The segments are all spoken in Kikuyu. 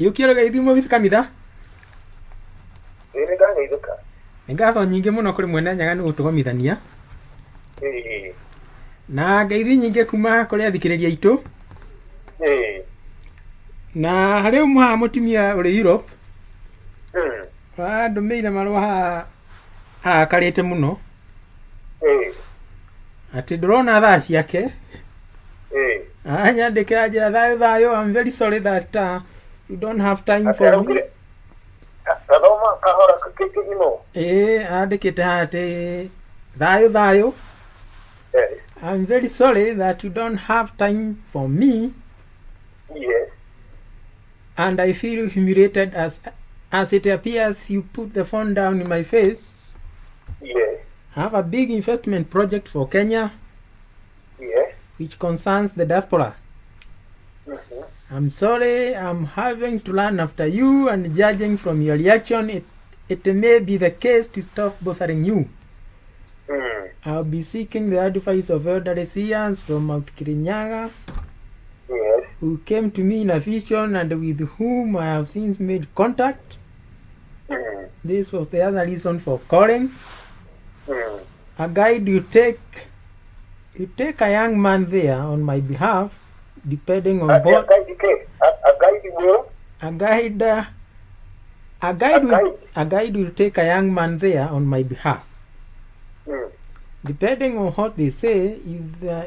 Iyũkia rũgeithi mũthiĩ kanitha. Ĩĩ nĩ ndageithĩka. Nĩ ngatho nyingĩ mũno kũrĩ Mwene Nyaga nĩ gũtũgomithania. Ĩĩ. Na ngeithi nyingĩ kuma kũrĩ athikĩrĩria aitũ. Ĩĩ. Na harĩ ũmwe haha mũtumia ũrĩ Europe. Andũmĩire marũa haha arakarĩte mũno. Ĩĩ. Atĩ ndũrona thaa ciake. Ĩĩ. Anyandĩkĩra njĩra thayũ thayũ, I'm very sorry that you don't have time Atĩ for me. araugire gathoma kahora kĩgimo. Ĩĩ andĩkĩte haha atĩ thayũ thayũ. Yes. I'm very sorry that you don't have time for me. Yes. And I feel humiliated as it appears you put the phone down in my face. Yes. I have a big investment project for Kenya. Yes. Which concerns the diaspora. I'm sorry, I'm having to learn after you, and judging from your reaction, it may be the case to stop bothering you. I'll be seeking the advice of elderly seers from Mount Kirinyaga. Yes. Who came to me in a vision and with whom I have since made contact. This was the other reason for calling. A guide you take, you take a young man there on my behalf, depending on A what guide ke? A guide will? A guide, a guide A will, guide. a guide will take a young man there on my behalf. Depending on what they say,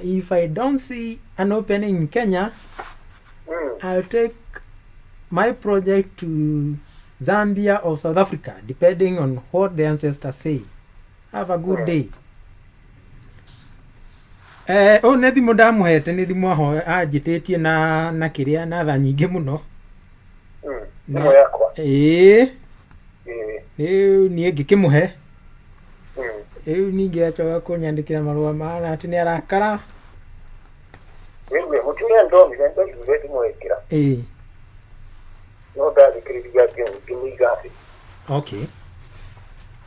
if I don't see an opening in Kenya, I'll take my project to Zambia or South Africa, depending on what the ancestors say. Have a good day. Ũyũ nĩ thimũ ndamũhete, nĩ thimũ aho anjĩtĩtie na kĩrĩa na tha nyingĩ mũno. Thimũ yakwa. Ĩĩ. Ĩĩ. Rĩu niĩ ngĩkĩmũhe. Rĩu ningĩ acoka kũnyandĩkĩra marũa mahana atĩ nĩ arakara. Rĩu mũtumia ndonire ndaiguire thimũ ĩkĩra. Ĩĩ. No ndathikĩrĩria ngĩmĩiga thĩ. Okay.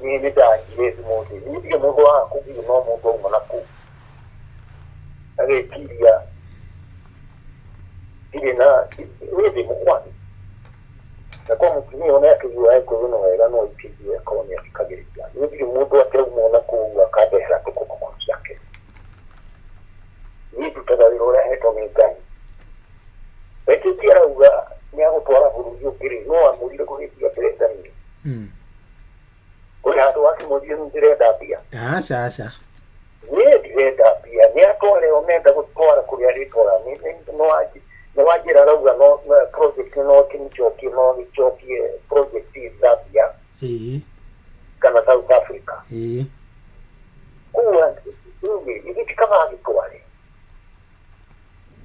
Niĩ nĩ ndagire thimũ thĩ. Niĩ ndirĩ mũndũ wa kũgirio no mũndũ auma na kũu. Agetiria ndirĩ na niĩ ndĩ mũkwani. Na kwa mũtumia ona akĩigua Gĩkũyũ no wega no aikĩigue akorwo nĩ athikagĩrĩria. Niĩ ndirĩ mũndũ atĩ auma na kũu akandehera tũkũkũ ciake. Niĩ ndutaga wĩra ũrĩa hetwo nĩ Ngai. Betĩtie arauga nĩ agũtwara bũrũri ũngĩ rĩ, no amũrire gũgĩthiĩ ndĩrenda niĩ. Kũrĩ handũ wakĩmũrie ndĩrenda mbia. Aca aca. Niĩ ndirenda mbia, nĩ atware o menda gũtwara kũrĩa arĩtwara. Nĩ wanjĩra arauga no project no kĩmĩcokie no gĩcokie project Zambia. Ĩĩ. Kana South Africa. Ĩĩ. Koguo ithuĩ ithuĩ ti kaba agĩtware.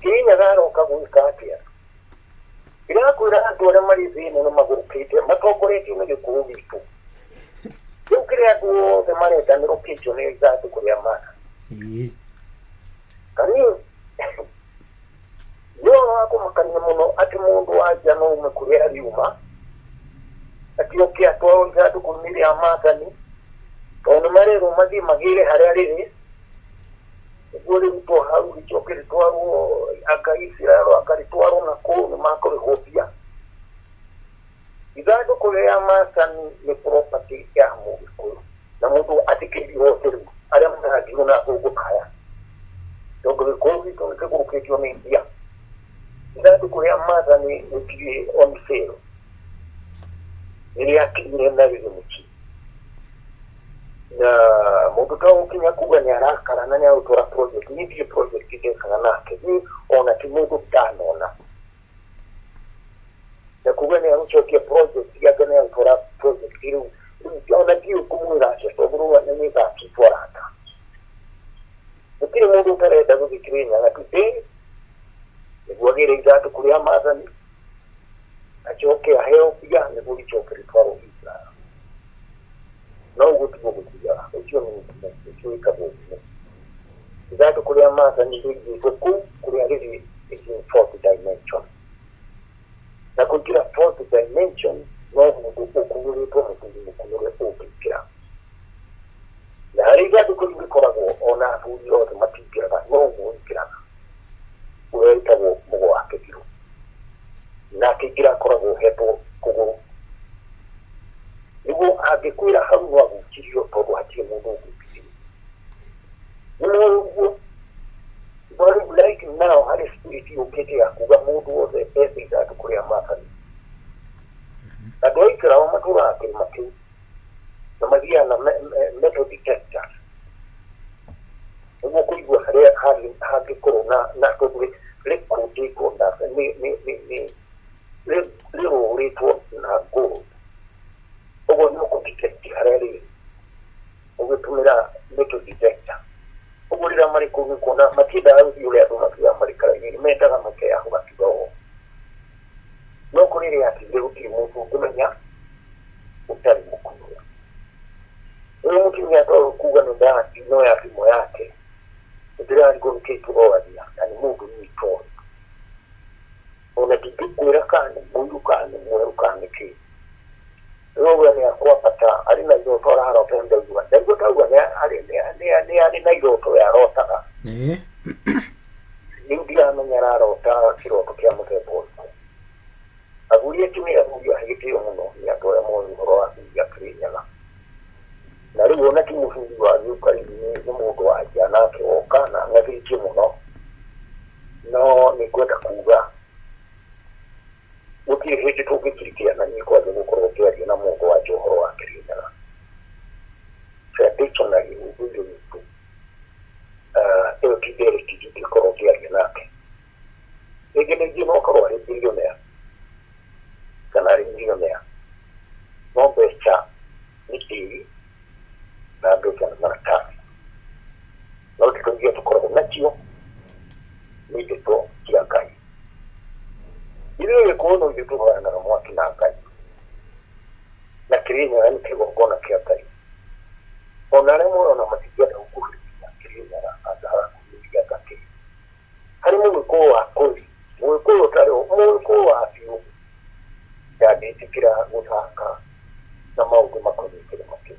Kĩrĩnyaga aroka gwĩka atĩa? Ndĩrakwĩra andũ arĩa marĩ thĩ ĩno nĩ magũrũkĩte, matongoretio nĩ gĩkũyũ gitũ. Rĩu kĩrĩa andũ othe marenda nĩ rũkĩnjo nĩ ithandũkũ rĩa mana. Ĩĩ. Kani nĩ ũhoro wa kũmakania mũno atĩ mũndũ wa nja no ume kũrĩa ariuma, atĩ oke atwarwo ithandũkũ-inĩ rĩa maathani, tondũ nĩ marerwo mathiĩ magĩre harĩa rĩrĩ, nĩguo rĩrutwo hau rĩcoke rĩtwarwo anga Israel, anga rĩtwarwo na kũu nĩ makũrĩhwo mbia. Ithandũkũ rĩa maathani nĩ property ya Mũgĩkũyũ, na mũndũ athikĩrĩrie othe rĩu arĩa marandirwo na ngũngũ kaya, tondũ gĩkũyũ gitũ nĩ kĩgũrũkĩtio nĩ mbia. Ithandũkũ rĩa maathani rĩtirĩ on sale, nĩ rĩakinyire na rĩrĩ mũciĩ. Na mũndũ ta ũkinya kuga nĩ arakara na nĩ agũtwara project, niĩ ndirĩ project ndekaga nake, niĩ ona ti mũndũ ndanona. Na kuga nĩ agũcokia project yake nĩ agũtwara project rĩu, ona ndiũĩ kũmwĩra atĩa tondũ rĩu nĩ thaa citũ arata. Gũtirĩ mũndũ ũtarenda gũthiĩ Kĩrĩnyaga today, nĩguo agĩre ithandũkũ rĩa maathani, acoke aheo mbia nĩguo rĩcoke rĩtwarwo Israel. No ũguo tiguo gũthiaga, ũcio nĩ mũtino, ũcio wĩkagwo ũguo. Ithandũkũ rĩa maathani rĩigĩtwo kũu kũrĩa rĩrĩ is in fourth dimension. Na kũingĩra fourth dimension no mũndũ ũkunũrĩtwo mũthuri mũkunũre ũngĩingĩra. Na harĩa ithandũkũ rĩu rĩkoragwo ona athuri othe matingĩraga, no ũmwe ũingĩraga. Ũrĩa wĩtagwo Mũgo wa Kĩbirũ. Nake Akĩingĩra akoragwo ohetwo kũgũrũ nĩguo angĩkwĩra hau no agucirio tondũ hatirĩ mũndũ ũngĩkĩria. Nĩ moĩ ũguo. No rĩu right now harĩ spirit yũkĩte ya kuga mũndũ wothe ethe ithandũkũ rĩa maathani. Andũ a Ikĩraũ matũraga kĩrĩma kĩu na mathiaga na metal detectors nĩguo kũigua harĩa hangĩkorwo na tondũ rĩkũndĩtwo na nĩ rĩrũrĩtwo na gold. Ũguo nĩ ũkũ detect harĩa rĩrĩ ũgĩtũmĩra metal detector. Ũguo rĩrĩa marĩ kũu nĩ kuona matiendaga gũthiĩ ũrĩa andũ mathiaga marĩ karaini, mendaga makeyahũra kidogo. No kũrĩ ĩrĩa yatigire gũtirĩ mũndũ ũngĩmenya ũtarĩ mũkuo. Rĩu mũtumia to kuga nĩ ndinoya thimũ yake, ndĩrarigwo nĩkĩĩ tũroragia na nĩ mũndũ niĩ itoĩ. Ona ndingĩkwĩra kana nĩ mũirũ kana nĩ mwerũ kana nĩ kĩĩ. Rĩu auga nĩ akwambata arĩ na iroto ararota ndaigua. Ndaigua tauga nĩ arĩ na iroto yarotaga. Rĩu ndiramenya ararota kĩroto kĩa mũthemba ũrĩkũ. Athuri acio nĩ athuri a gĩtĩo mũno, nĩ andũ arĩa moĩ ũhoro wa kũiga Kĩrĩnyaga. Na rĩu ona ti mũthuri wa gĩũka rĩu nĩ mũndũ wa nja nake woka na ang'athĩtie mũno. No nĩ ngwenda kuga gũtirĩ hĩndĩ tũngĩkirikiana niĩ kwanja gũkorwo ngĩaria na mũndũ wa nja ũhoro wa Kĩrĩnyaga. Traditionally ũndũire witũ ĩyo ti ndereti ndingĩkorwo ngĩaria nake. Rĩngĩ ningĩ no akorwo arĩ billionaire kana arĩ millionaire, no mbeca nĩ tĩri na mbeca nĩ maratathi. No ndeto iria tũkoragwo nacio nĩ ndeto cia Ngai. Ithuĩ Gĩkũyũ no ithuĩ tũgayanaga mwaki na Ngai, na Kĩrĩnyaga nĩ kĩgongona kĩa Ngai. Ona arĩa morona matingĩenda gũkuhĩrĩria Kĩrĩnyaga anga harakuhĩrĩria Ngai. Harĩ mũgĩkũyũ wa kweli, mũgĩkũyũ ũtarĩ mũgĩkũyũ wa biũ ndangĩtĩkĩra gũthaka na maũndũ makoniĩ kĩrĩma kĩu.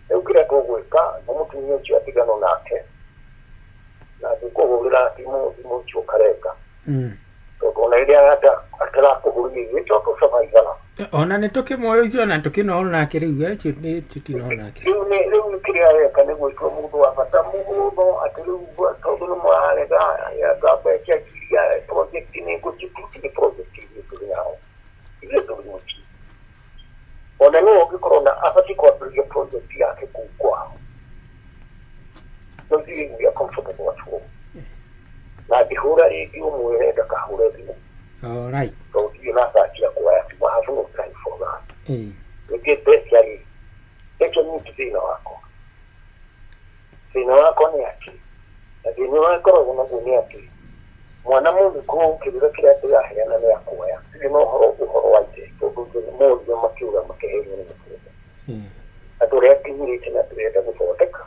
Rĩu kĩrĩa tũgwĩka nĩ mũtumia ũcio atiganwo nake na ngĩkũhũrĩra thimũ thimũ ũcio ũkarenga tondũ ona rĩrĩa atarakũhũrire ithuĩ to tũcabaigaga. Ona nĩ tũkĩmoĩ ũcio ona tũkĩnoona nake rĩu ũcio nĩ tũtinoona nake. Rĩu nĩ rĩu nĩ kĩrĩa areka nĩ gwĩtua mũndũ wa bata mũno atĩ rĩu tondũ nĩ mũrarega anga mbeca iria project nĩ ngũcituti nĩ project ithuĩ tũrĩ nao ithuĩ tũrĩ mũciĩ. Ona nĩwe ũngĩkorwo na abatiĩ kwambĩrĩria project yake kũu kwao. No ithuĩ we are comfortable at home. Na angĩhũra rĩngĩ ũmwĩre ndakahũre thimũ Alright. tondũ ndirĩ na thaa cia kuoya thimũ. I have no time for that. Ningĩ mbeca rĩ, mbeca niĩ ti thĩna wakwa. Thĩna wakwa nĩ atĩ, na thĩna ũrĩa ngoragwo naguo nĩ atĩ, mwana mũgĩkũyũ kĩrĩra kĩrĩa ndĩraheana nĩ akuoya. Ndirĩ na ũhoro ũhoro wa ithe tondũ ithe nĩ morire makĩũra makĩherio nĩ mũtũrĩre. Andũ arĩa nginyĩrĩte na ndĩrenda gũthondeka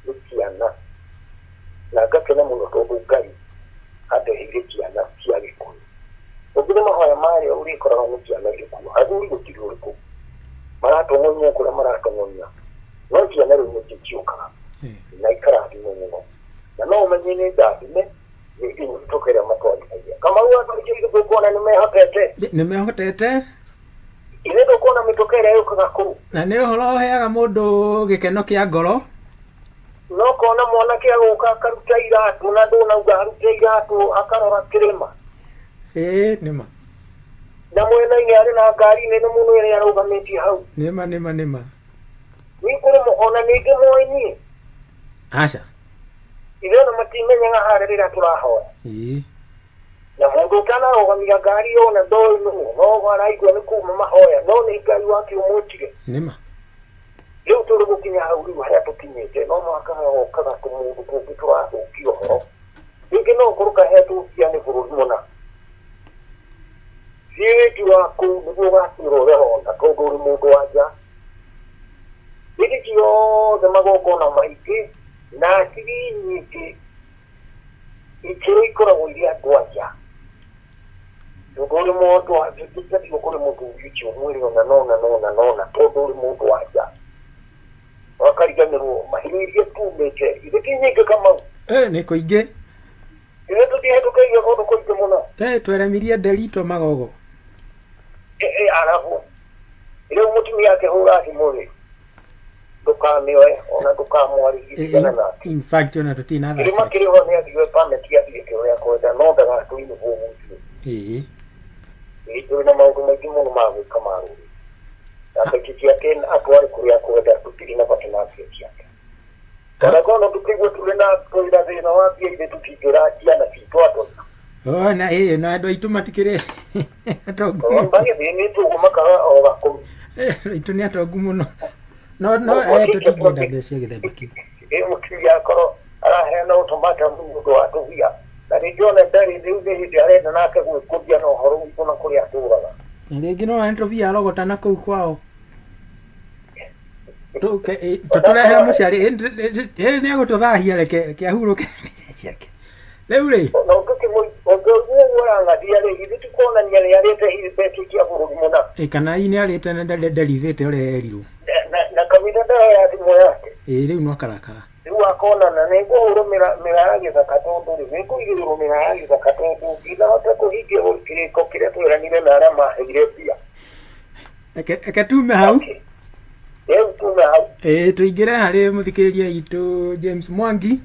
nĩ ciana. Na ngakena mũno tondũ Ngai andeheire ciana cia Gĩkũyũ. Ũngĩthiĩ mahoya marĩa ũrĩkoraga nĩ ciana irĩ kuo. Athuri gũtirĩ ũrĩkũ. Maratong'onyia kũrĩa maratong'onyia. No ciana rĩu nĩcio ciũkaga na ikarathimwo mũno. Na no ũmenye nĩ ndathime nĩ nginya mĩtũka ĩrĩa matwarithagia. Kamau atwarithia ithuĩ tũkuona nĩ mehotete. Nĩ mehotete. Ithuĩ tũkuona mĩtũka ĩrĩa yũkaga kũu. Na nĩ ũhoro ũheaga mũndũ gĩkeno kĩa ngoro. No kona mwanake agũka akaruta iratũ na ndũnauga arute iratũ akarora kĩrĩma. Ĩĩ nĩma. Na mwena-inĩ arĩ na ngari nene mũno ĩrĩa arũgamĩtie hau. Nĩma nĩma nĩma. Nĩ kũrĩ ona ningĩ moĩ niĩ. Aca. Ithuĩ ona matimenyaga harĩa rĩrĩa tũrahoya. Ĩĩ. Na mũndũ ũtanarũgamia ngari ona ndoĩ nũ no araigua nĩ kuma mahoya no nĩ Ngai wake ũmwĩtire. Nĩma. Rĩu tũrĩ gũkinya hau rĩu harĩa tũkinyĩte no mũhaka hagokaga tũmũndũ tũngĩ tũrathũkia ũhoro. Rĩngĩ no ũkorwo kahetwo mbia nĩ bũrũri mũna. Thiĩ wĩki wa kũu nĩguo ũgatuĩra ũrĩa ũrona tondũ ũrĩ mũndũ wa nja. Hĩndĩ ciothe magongona maingĩ na ciri nyingĩ ikĩro ikoragwo irĩ andũ a nja. Tondũ ũrĩ mũndũ wa nja ndingĩthiĩ kũrĩ mũthuri ũcio ũmwĩre ũna na ũna na ũna na ũna tondũ ũrĩ mũndũ wa nja. Wakariganĩrwo mahiũ iria tumĩte ithe ti nyingĩ Kamau. Nĩ kũingĩ. Ithe tũtihetũkĩire kũndũ kũingĩ mũno. Tweremirie Nderito Magogo. Arabu rĩu mũtumia akĩhũra thimũ rĩ, ndũkamĩoe ona ndũkamwarĩrie, tigana nake. In fact, ona tũtirĩ na thaa kĩrĩma ciake. Kĩrĩ ho nĩ athiĩ permit athiĩ kĩrĩa kwenda, no ndagatũinĩbwo ithuĩ. Ĩĩ, tũrĩ na maũndũ maingĩ mũno ma gwĩka ma rũrĩrĩ, na mbeca ciake atware kũrĩa kwenda, tũtirĩ na bata na mbia ciake. Ona korwo tũkĩigua tũrĩ na thĩna wa mbia, ithuĩ tũtingĩra ciana citũ andũ. Oh, na ĩĩ, na andũ aitũ matikĩrĩ atongu mũno. Magĩthĩnĩtwo ũguo makaga o gakũmi. Andũ aitũ nĩ atongu mũno, no tũtingĩenda mbeca cia gĩthemba kĩu. Ĩ mũtumia akorwo araheana ultimatum nĩ ũndũ wa tũbia, na rĩngĩ ona ndarĩ rĩu, nĩ hĩndĩ arenda nake gwĩkũria na ũhoro witũ na kũrĩa atũraga. Na rĩngĩ no nĩ tũbia arogota na kũu kwao. Tũtũrehere mũciari nĩ agũtũthahia, reke ahurũke mbeca ciake rĩu rĩ. Na ũngĩkĩmũ ũngĩigua ũguo arang'athia rĩ, githĩ ti kuonania nĩ arĩte hihi mbeca cia bũrũri mũna? Ĩ, kana hihi nĩ arĩte na ndarithĩte ũrĩa erirwo. Na kamĩtha ndaroya thimũ yake. Ĩ, rĩu no karakara. Rĩu akona na nĩ ngũhũrwo mĩra ya gĩthaka, tondũ rĩ nĩ ngũigĩrĩrwo mĩra ya gĩthaka, tondũ ndinahota kũhingia kĩrĩko kĩrĩa tweranire na arĩa maheire mbia. Reke tume hau. Rĩu tume hau. Ĩ, tũingĩre harĩ mũthikĩrĩria witũ James Mwangi,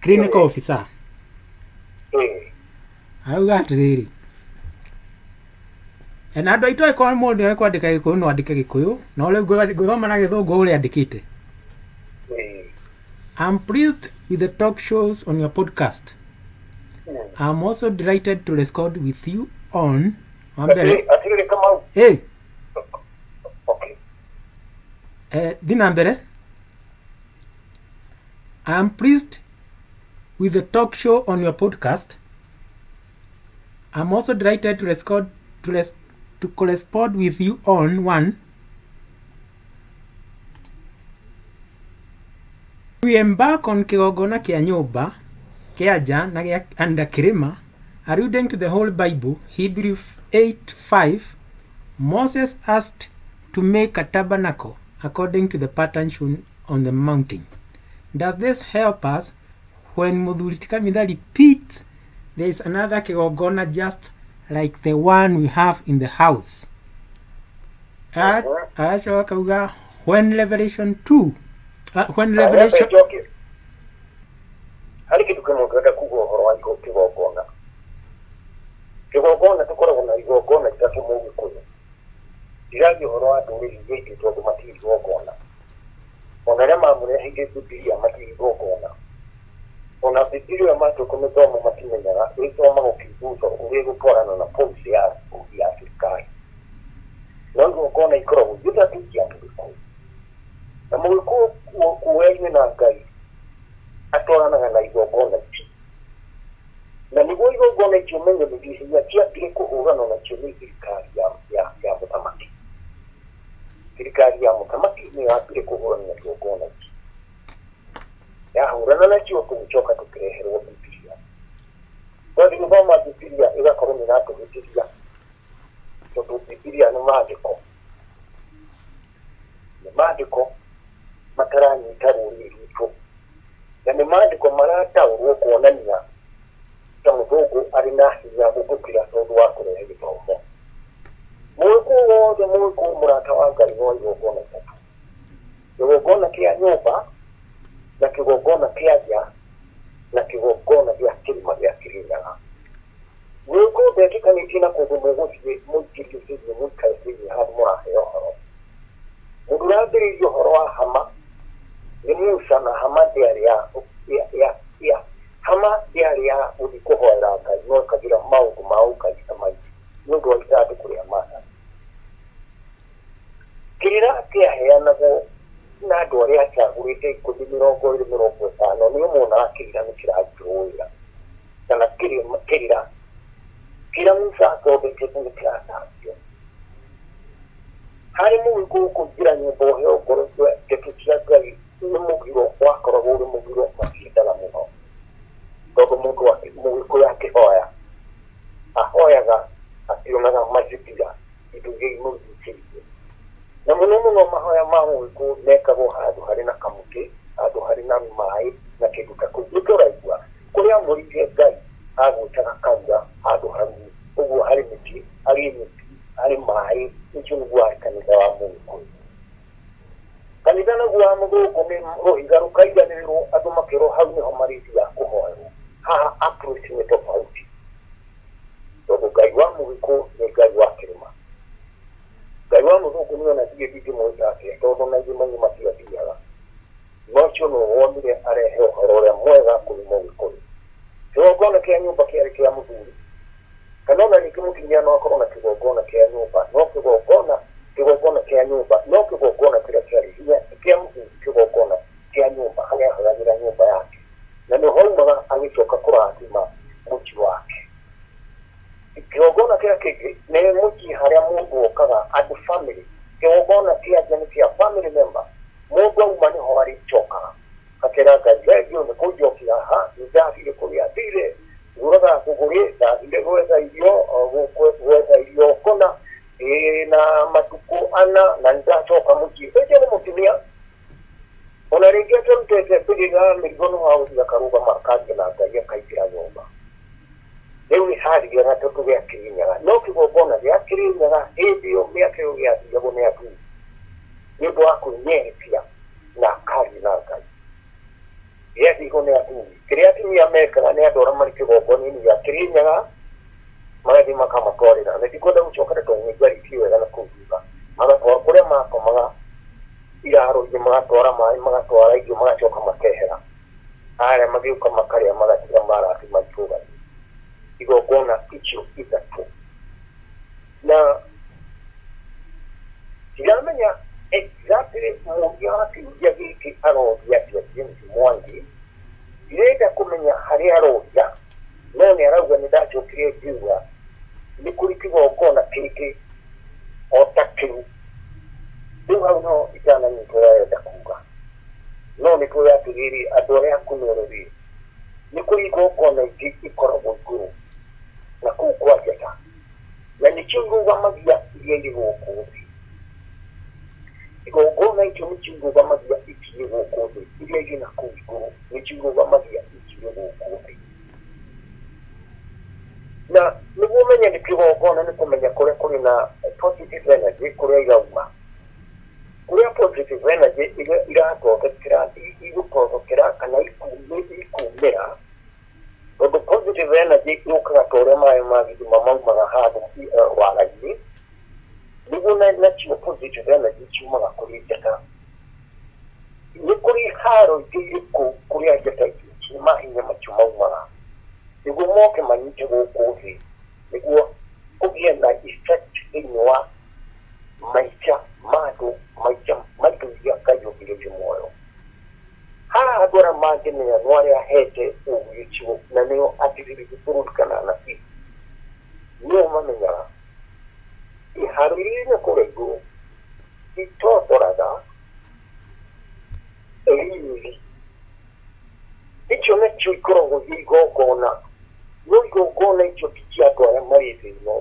clinical officer. Arauga atĩrĩrĩ, na andũ aitũ, angĩkorwo mũndũ nĩ kwandĩka Gĩkũyũ, no andĩke Gĩkũyũ, no rĩu ngũthoma na Gĩthũngũ ũrĩa andĩkĩte. I'm pleased with the talk shows on your podcast. I'm also delighted to record with you on wa mbere. Atĩrĩrĩ Kamau. Hey, okay. Thi na mbere. I'm pleased with the talk show on your podcast. I'm also delighted to record to, res, to correspond with you on one. We embark on kĩgongona kĩa nyũmba, kĩa nja na gĩa and kĩrĩma, alluding to the whole Bible, Hebrew 8:5, Moses asked to make a tabernacle according to the pattern shown on the mountain. Does this help us when Mũthuri ti Kamitha repeats there is another kĩgongona just like the one we have in the house? Aracoka akauga when Revelation 2, when Revelation Njoke harĩ kĩndũ kĩmwe ngwenda kuga ũhoro wa kĩgongona. Kĩgongona, tũkoragwo na igongona ithatũ mũgĩkũyũ. Ndiragia ũhoro wa ndũrĩrĩ iria ingĩ, tondũ matirĩ igongona. Ona arĩa mamũreheire Bibilia matirĩ igongona. Ona Bibilia matua kũmĩthoma matimenyaga, ĩthomagwo kĩguco ũrĩa ĩgũtwarana na policy ya thirikari. No igongona ikoragwo ithatũ cia mũgĩkũyũ, na mũgĩkũyũ kuoya-inĩ na Ngai atwaranaga na igongona ici, na nĩguo igongona icio menye nĩ hinya ciambire kũhũrana nacio nĩ thirikari ya mũthamaki. Thirikari ya mũthamaki nĩ yambire kũhũrana na igongona ici. Yahũrana nacio, tũgĩcoka tũkĩreherwo Bibilia. Twathiĩ gũthoma Bibilia, ĩgakorwo nĩ ĩratũhĩtĩria, tondũ Bibilia nĩ maandĩko, nĩ maandĩko mataranyita rũrĩrĩ rwitũ, na nĩ maandĩko marataũrwo kuonania ta mũthũngũ arĩ na hinya gũkĩra, tondũ wa kũrehe gĩthomo. Mũgĩkũyũ wothe, mũgĩkũyũ mũrata wa Ngai, no igongona ithatũ: kĩgongona kĩa nyũmba, na kĩgongona kĩa nja, na kĩgongona gĩa kĩrĩma gĩa Kĩrĩnyaga. Mũgĩkũyũ ndetĩkanĩtie na kũndũ mũgũthiĩ mũingĩrio thĩinĩ, mũikare thĩinĩ handũ mũraheo ũhoro. Mũndũ ũrambĩrĩirie ũhoro wa hama nĩ Musa, na hama ndĩarĩ ya hama ndĩarĩ ya gũthiĩ kũhoera Ngai, no ĩkagira maũndũ ma ũngai ta maingĩ nĩ ũndũ wa ithandũkũ rĩa maathani. Kĩrĩra kĩaheanagwo na andũ arĩa acagũrĩte 10, 20, 50, nĩo monaga kĩrĩra nĩ kĩrarutirwo wĩra, kana kĩrĩra kĩrĩa Musa athondekete nĩ kĩratambio. Harĩ mũgĩkũyũ kũingĩra nyũmba ũheo ngoro ndeto cia Ngai nĩ mũgiro, wakoragwo ũrĩ mũgiro matiendaga mũno, tondũ mũndũ mũgĩkũyũ akĩhoya ahoyaga akĩonaga mazingira, indo iria imũrigicĩirie, na mũno mũno mahoya ma mũgĩkũyũ mekagwo handũ harĩ na kamũtĩ, handũ harĩ na maĩ na kĩndũ ta kũu. Nĩkĩo ũraigua kũrĩa amũrire Ngai. Agwĩtaga Karura, handũ harugu ũguo, harĩ mĩtĩ, harĩ nyeki, harĩ maĩ. Ũcio nĩguo warĩ kanitha wa Mũgĩkũyũ. Kanitha naguo wa mũthũngũ nĩ rũhiga rũkaiganĩrĩrwo, andũ makerwo hau nĩho marĩthiaga kũhoerwo. Haha approach nĩ tofauti, tondũ Ngai wa Mũgĩkũyũ nĩ Ngai wa kĩrĩma. Ngai wa mũthũngũ nĩ ona thiĩ ndingĩmwĩta atĩa, tondũ na irĩma-inĩ matiathiaga. No ũcio nĩwe wonire arehe ũhoro ũrĩa mwega kũrĩ Mũgĩkũyũ. Kĩgongona kĩa nyũmba kĩarĩ kĩa mũthuri, kana ona rĩngĩ mũtumia no akorwo na kĩgongona kĩa nyũmba, no kĩgongona kĩa nyũmba, no kĩgongona kĩrĩa kĩarĩ hinya nĩ kĩa mũthuri, kĩgongona kĩa nyũmba harĩa ahoyagĩra nyũmba yake, na nĩho aumaga agĩcoka kũrathima mũciĩ wake. Kĩgongona kĩrĩa kĩngĩ nĩ mũciĩ harĩa mũndũ okaga, andũ family. Kĩgongona kĩa nja nĩ kĩa family member. Mũndũ auma nĩho arĩcokaga akera Ngai thengiũ nĩ kũnjokia haha, nĩ ndathire kũrĩa thire, ngũraga kũgũrĩ, ndathire gwetha irio, gwetha irio kũna, ĩĩ na matukũ ana, na nĩ ndacoka mũciĩ. Ũcio nĩ mũtumia ona rĩngĩ atarutĩte mbĩrĩra mĩrigo, no agũthiĩ akarũgama akaria na Ngai, akaingĩra nyũmba. Rĩu nĩ harĩ gatatũ gĩa Kĩrĩnyaga, no kĩgongona gĩa Kĩrĩnyaga hĩndĩ ĩyo mĩaka ĩyo gĩathiagwo nĩ athuri nĩ ũndũ wa kwĩnyerekia na akaria na Ngai. Gĩathirwo nĩ athuri. Kĩrĩa atumia mekaga nĩ andũ arĩa marĩ kĩgongona-inĩ gĩa Kĩrĩnyaga magathiĩ makamatwarĩra, na ndikwenda gũcoka tondũ nĩ njarĩtie wega na kũu thutha. Magatwara kũrĩa makomaga iraro-inĩ, magatwara maĩ, magatwara irio, magacoka makehera. Arĩa magĩũka makarĩa, magatiga marathima itũũra rĩu. Igongona icio ithatũ, na ndiramenya exactly mũũria wa kĩũria gĩkĩ aroria atĩa. James Mwangi, ndirenda kũmenya harĩa aroria, no nĩ arauga nĩ ndacokire ngiuga nĩ kũrĩ kĩgongona kĩngĩ o ta kĩu. Rĩu hau no itananyita ũrĩa arenda kuga, no nĩ tũĩ atĩrĩrĩ, andũ arĩa akũnore rĩ, nĩ kũrĩ igongona ingĩ ikoragwo igũrũ na kũu kwa njata, na nĩcio irũgamagia iria irĩ gũkũ thĩ. Igongona icio nĩcio irũgamagia ikinye gũkũ thĩ, iria irĩ na kũu igũrũ nĩcio irũgamagia ikinye gũkũ thĩ. Na nĩguo ũmenye nĩ kĩgongona nĩ kũmenya kũrĩa kũrĩ na positive energy, kũrĩa irauma, kũrĩa positive energy irathondekera, igũthondekera kana ikumĩra, tondũ positive energy yũkaga ta ũrĩa maĩ ma gĩthima maumaga handũ wara-inĩ, nĩguo nacio positive energy ciumaga kũrĩ njata. Nĩ kũrĩ haro ingĩ irĩ kũu kũrĩa njata ici mahinya macio maumaga nĩguo moke manyite gũkũ thĩ, nĩguo kũgĩe na effect thĩinĩ wa maica ma andũ, maica ma indo iria Ngai ombire irĩ muoyo. Haha andũ arĩa mangĩmenya no arĩa ahete ũũgĩ ũcio, na nĩo atigĩrĩri bũrũri kana anabii, nĩo mamenyaga iharo iria irĩ kũrĩa igũrũ itotoraga riri. Icio nacio ikoragwo irĩ igongona, no igongona icio ti cia andũ arĩa marĩ thĩ ĩno,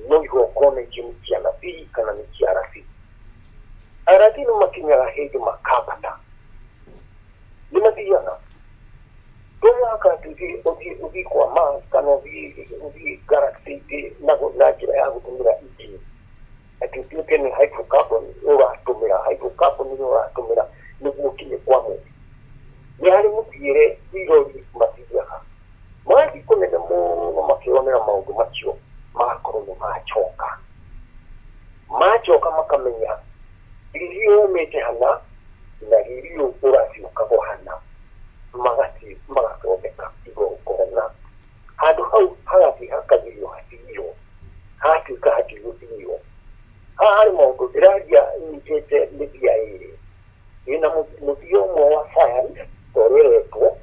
no igongona icio nĩ cia anabii kana nĩ cia arabii. Arabii nĩ makinyaga hĩndĩ makambata, nĩ mathiaga. To mũhaka atĩ ũthiĩ kwa Mars kana ũthiĩ galaxy ingĩ na njĩra ya gũtũmĩra engine, atĩ ũtuĩke nĩ hydrocarbon ũratũmĩra, hydrocarbon nĩyo ũratũmĩra nĩguo ũkinye kwa mũndũ. Nĩ harĩ mũthiĩre irori mathiaga, magathiĩ kũnene mũno makĩonera maũndũ macio, magakorwo nĩ macoka. Macoka makamenya riri ũyũ umĩte hana na riri ũyũ ũrathiĩ ũkagwa hana, magathiĩ magathondeka igongona. Handũ hau hagathiĩ hakagirio hatigio, hatuĩka hatigũtigio. Haha harĩ maũndũ ndĩraria nyitĩte mĩthia ĩrĩ. Ndĩna mũthia ũmwe wa science ta ũrĩa ĩretwo,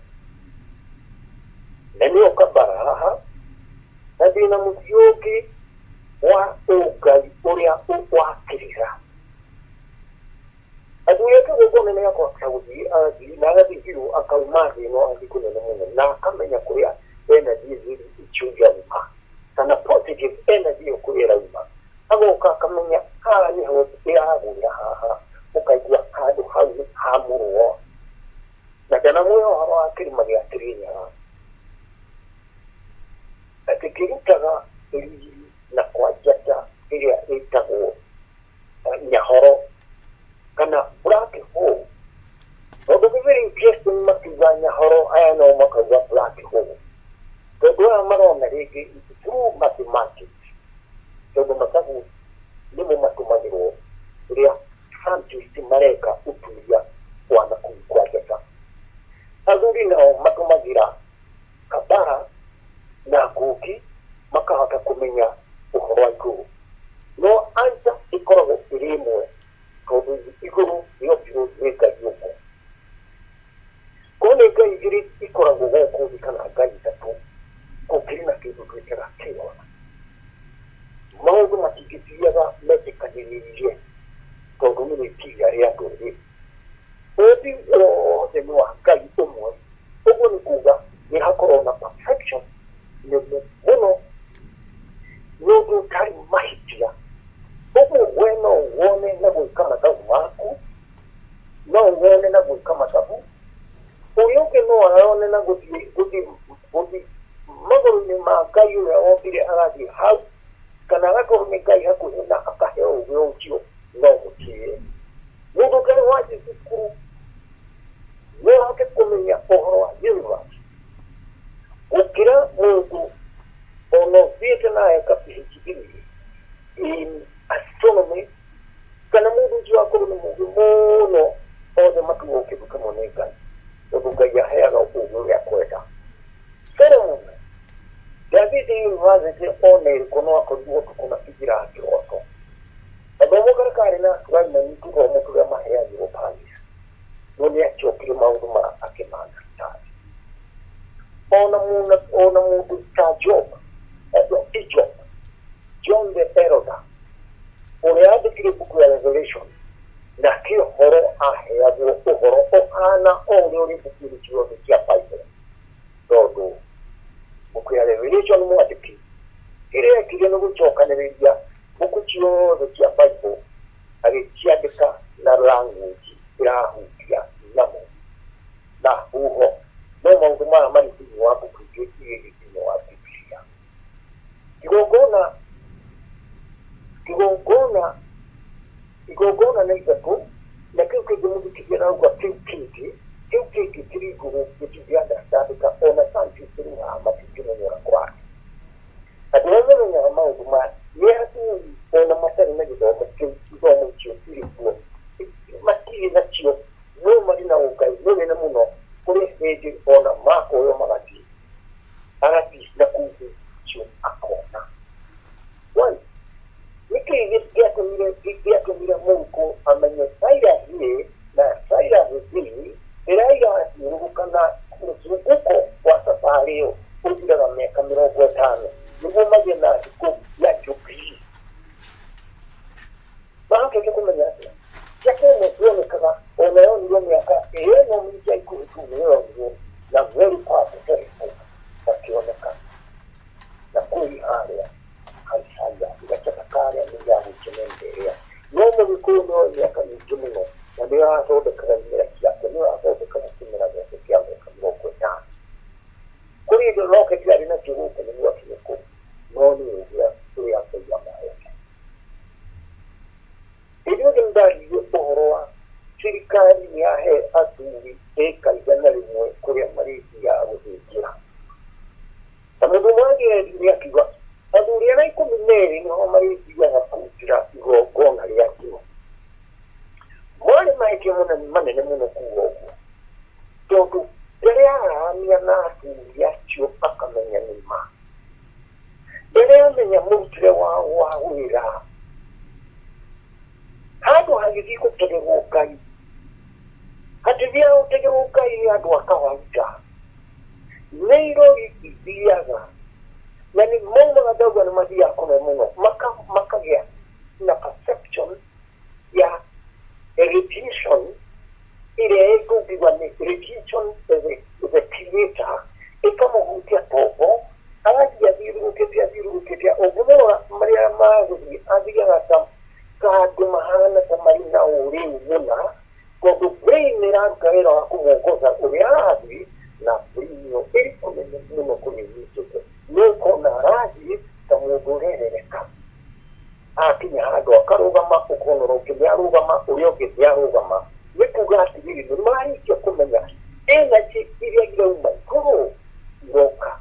na nĩyo kabara haha, na ndĩna mũthia ũngĩ wa ũngai ũrĩa wa kĩrĩra. Athuri a kĩgongona nĩ akũhota gũthiĩ agathiĩ na agathiĩ biũ, akauma thĩ ĩno agathiĩ kũnene mũno, na akamenya kũrĩa energy icio irauma, kana positive energy ĩyo kũrĩa ĩrauma. Agoka akamenya haha nĩho ĩragwĩra, haha ũkaigua handũ hau nĩ hamũrwo. Na ndanamwĩra ũhoro wa kĩrĩma gĩa Kĩrĩnyaga. Through mathematics, tondũ mathabu nĩmo matũmagĩrwo rĩrĩa scientist mareka ũtuĩria wa nakũu kwa njata. Athuri nao matũmagĩra kabara na ngũki makahota kũmenya ũhoro wa igũrũ. No anja ĩkoragwo ĩrĩ ĩmwe, tondũ igũrũ rĩombirwo nĩ Ngai ũmwe. Korwo nĩ Ngai igĩrĩ ikoragwo gũkũ thĩ kana Ngai ithatũ, kũngĩrĩ na kĩndũ twĩtaga chaos. Maũndũ matingĩthiaga metĩkanĩrĩirie tondũ nĩ rĩciria rĩa andũ erĩ. Ũmbi wothe nĩ wa Ngai ũmwe, ũguo nĩ kuga nĩ hakoragwo na perfection nene mũno, nĩ ũndũ ũtarĩ mahĩtia. Ũguo we no wone na gwĩka mathabu maku, no wone na gwĩka mathabu, ũrĩa ũngĩ no arone na gũthiĩ gũthiĩ gũthiĩ magũrũ-inĩ ma Ngai ũrĩa wombire agathiĩ hau, kana agakorwo nĩ Ngai hakuhĩ na akaheo ũgĩ ũcio, no mũtĩe. Mũndũ ũtarĩ wathiĩ cukuru no ahote kũmenya ũhoro wa universe gũkĩra mũndũ ona ũthiĩte na eka PhD in astronomy, kana mũndũ ũcio akorwo nĩ mũũgĩ mũno, othe matuo kĩndũ kĩmwe nĩ Ngai, tondũ Ngai aheaga ũũgĩ ũrĩa akwenda. Solomon ndathiĩte university ona ĩrĩkũ, no akorirwo ũtukũ na kĩnjĩra kĩroto. Gathomo karĩa karĩ na tũraimani tũthomo tũrĩa maheagĩrwo Paris, no nĩ acokire maũndũ ma akĩma-understand. Ona ona mũndũ ta Job, ti Job, John the Elder, ũrĩa andĩkire mbuku ya Revelation, nake ũhoro aheagwo ũhoro ũhana o ũrĩa ũrĩ mbuku-inĩ ciothe cia Bible, tondũ mbuku ya Revelation mwandĩki kĩrĩa ekire nĩ gũcokanĩrĩria mbuku ciothe cia Bible agĩciandĩka na language ĩrahutia nyamũ na huho, no maũndũ maya marĩ thĩinĩ wa mbuku ingĩ iria irĩ thĩinĩ wa Bibilia. Kĩgongona nĩ ithatũ, na kĩu kĩngĩ mũthikĩria arauga kĩu kĩngĩ kĩrĩ igũrũ gĩtingĩ-understandĩka, ona scientist rĩu haha matingĩmenya ũrĩa kũrathiĩ. Andũ arĩa mamenyaga maũndũ maya nĩ athuri ona matarĩ na gĩthomo kĩu, ithomo icio irĩ kuo matirĩ nacio, no marĩ na ũngai mũnene mũno. Kũrĩ hĩndĩ ona makoywo magathiĩ agathiĩ na kũu thĩ ũcio akona. One, nĩkĩĩ gĩatũmire mũrutwo amenye Cyrus A na Cyrus B ĩrĩa irathiũrũrũka na mũzunguko wa sabarĩ ĩyo ũthiraga mĩaka 50 nĩguo magĩe na thikũ ya jubilee? Mahotete kũmenya atĩa? Njata ĩmwe cionekaga ona yonirwo mĩaka ĩno mĩingĩ ikuhĩ tu, nĩyo yonirwo na very powerful telescope, makĩoneka na kũu harĩa Isaiah gachata karĩa nĩ ya gũkenerera, no mũgĩkũyũ no mĩaka mĩingĩ mũno na nĩyo athondekaga imera ciake, nĩyo athondekaga kĩmera gĩake kĩa mĩaka 50. Kũrĩ indo rocket arĩ nakĩo gũkũ nĩguo akinye kũu, no nĩ ũgĩ ũrĩa Ngai amahete. Hĩndĩ ĩyo nĩ ndaririe ũhoro wa thirikari nĩ yahe athuri ĩka 100 kũrĩa marĩthiaga gũthĩnjĩra, na mũndũ ũmwe angĩerire akiuga athuri arĩa 12 nĩho marĩthiaga kũrutĩra igongona rĩa njino. Marĩ mahĩtia manene mũno kuga ũguo, tondũ ndarĩ araramia na athuri acio akamenya nĩ ma, ndarĩ amenya mũrutĩre wao wa wĩra. Handũ hagĩthiĩ gũtegerwo Ngai, hatithiaga gũtegerwo Ngai nĩ andũ a kawaida, nĩ irori ithiaga na nĩ maumaga ndauga nĩ mathiaga kũnene mũno, makagĩa na perception ya radiation ĩrĩa ĩkũngiuga nĩ radiation the creator, ĩkamũhutia tombo, agathiĩ athiũrũrũkĩte athiũrũrũkĩte. Ũngĩmũrora marĩa magũthiĩ, athiaga ta kandũ mahana ta marĩ na ũrĩu mũna, tondũ brain ĩraruta wĩra wa kũmwongoza ũrĩa arathiĩ, na brain ĩyo ĩrĩ kũnene mũno kũrĩa ĩnyitĩte, nĩ ũkona arathiĩ ta mũndũ ũrerereka. Akinya handũ akarũgama, ũkona ũrĩa ũngĩ nĩ arũgama, ũrĩa ũngĩ nĩ arũgama. Nĩ kuga atĩrĩrĩ, nĩ marĩkia kũmenya energy iria irauma igũrũ iroka.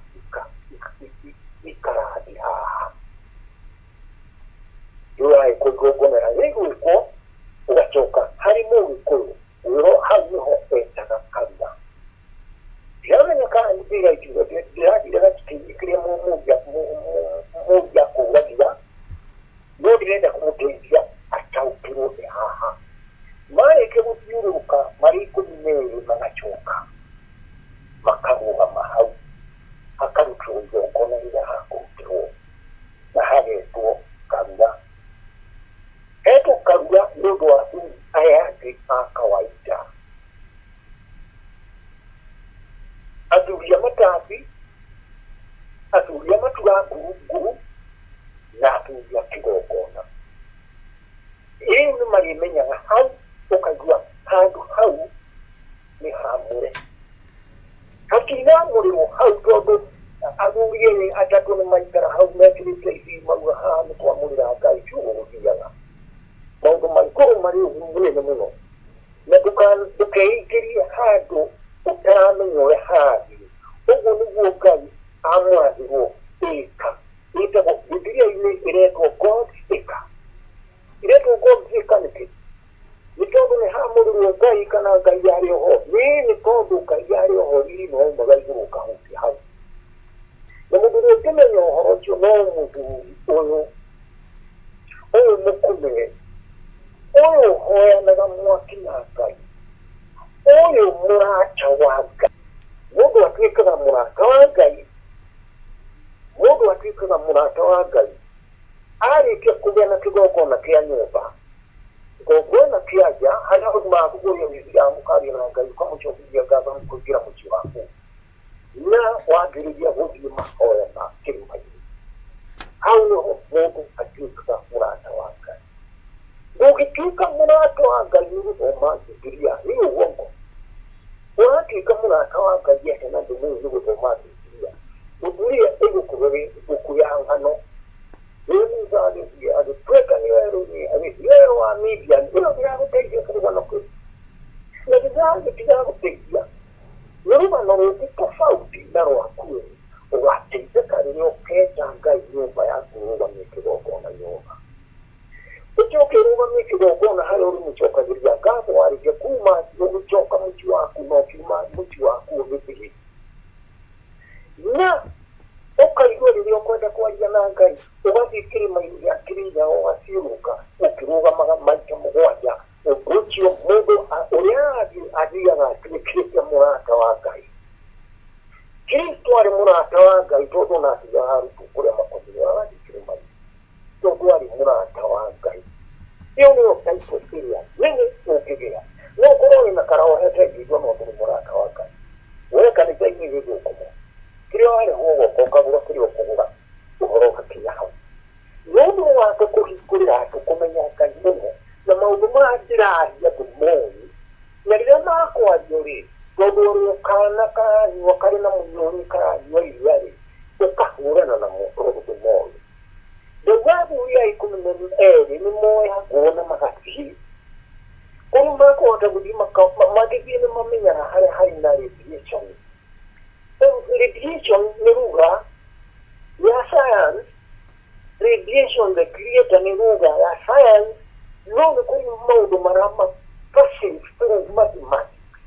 Nĩ ũndũ wa athuri aya angĩ a kawaida, athuri a matabi, athuri a matura nguru na athuri a kĩgongona. Rĩu nĩ marĩmenyaga hau, ũkaigua handũ hau nĩ hamũre. Hatinamũrĩrwo hau tondũ athuri erĩ atatũ nĩ maikara hau mekĩrĩte ithi mauga haha nĩ twamũrĩra Ngai, ti ũguo gũthiaga. Maũndũ ma igũrũ marĩ ũguo mũnene mũno, na ndũkeingĩrie handũ ũtaramenya ũrĩa harathiĩ. Ũguo nĩguo Ngai amwathirwo ĩka. Ĩtagwo Bibilia-inĩ ĩretwo God's acre. Ĩretwo God's acre nĩkĩ? Nĩ tondũ nĩ hamũrĩrwo Ngai kana Ngai arĩ oho? Ĩĩ, nĩ tondũ Ngai arĩ oho, riri nĩ waumaga igũrũ ũkahutia hau. Na mũndũ ũrĩa ũngĩmenya ũhoro ũcio no mũthuri ũyũ, ũyũ mũkume, ũyũ ũhoyanaga mwaki na Ngai, ũyũ mũrata wa Ngai. Mũndũ atuĩkaga mũrata wa Ngai, mũndũ atuĩkaga mũrata wa Ngai arĩkia kũgĩa na kĩgongona kĩa nyũmba, kĩgongona kĩa nja, harĩa ũthimaga kũgũrĩa ũgĩthiaga mũkaria na Ngai, ũkamũcokeria ngatho nĩ kũingĩra mũciĩ waku, na wambĩrĩria gũthiĩ mahoya ma kĩrĩma-inĩ. Hau nĩho mũndũ atuĩkaga mũrata wa Ngai. Ndũngĩtuĩka mũrata wa Ngai nĩ gũthoma Bibilia, nĩ ũguo. Ũratuĩka mũrata wa Ngai atĩa na ndũmũĩ nĩ gũthoma Bibilia? Bibilia ĩgũkorwo ĩ ibuku ya ng'ano. Rĩu Musa agĩthiĩ agĩtuĩkania werũ-inĩ, agĩthiĩ werũ wa Midian, ĩyo ndĩragũteithia kĩrũgano kĩu. Na gĩtigagũteithia. Nĩ rũgano rũngĩ tofauti na rwaku rĩ, ũgateithĩka rĩrĩa ũketa Ngai nyũmba yaku ũrũgamie kĩgongona nyũmba. Ũcoke ũrũgamie kĩgongona harĩa ũrĩmũcokagĩria ngatho warĩkia kuma ũgĩcoka mũciĩ waku na ũkiuma mũciĩ waku ũgĩthiĩ. Na ũkaigua rĩrĩa ũkwenda kwaria na Ngai, ũgathiĩ kĩrĩma-inĩ gĩa Kĩrĩnyaga ũgaciũrũka ũkĩrũgamaga maita mũgwanja. Ũndũ ũcio mũndũ ũrĩa arathiĩ athiaga atuĩkĩte mũrata wa Ngai. Kristo arĩ mũrata wa Ngai tondũ ona atigaga arutwo kũrĩa makomire agathiĩ kĩrĩma-inĩ tondũ arĩ mũrata wa Ngai. Ĩyo nĩyo title ĩrĩa nene ũngĩgĩa. No ũkorwo wĩna karaohete ngingo no ndũrĩ mũrata wa Ngai. We kanitha-inĩ gĩthũkũmo, kĩrĩa warehwo ũgoka ũkagũra kĩrĩa ũkũgũra, ũhoro ũgakinya hau. Nĩ ũndũ wake kũhingũrĩra andũ kũmenya Ngai mũno, na maũndũ maya ndĩraria andũ moĩ, na rĩrĩa makwario-rĩ, tondũ ũrĩ o kaana karanyua karĩ na mũnyũrĩ karanyua iria-rĩ, ũkahũrana namo tondũ ndũmoĩ. Ndauga athuri aya ikũmi na erĩ nĩ moyagwo na magathiĩ, kũrĩa makũhota gũthiĩ mangĩthiĩ nĩ mamenyaga harĩa harĩ na radiation. Rĩu radiation nĩ ruga ya science, radiation the creator nĩ ruga ya science, no nĩ kũrĩ maũndũ marama perceive through mathematics.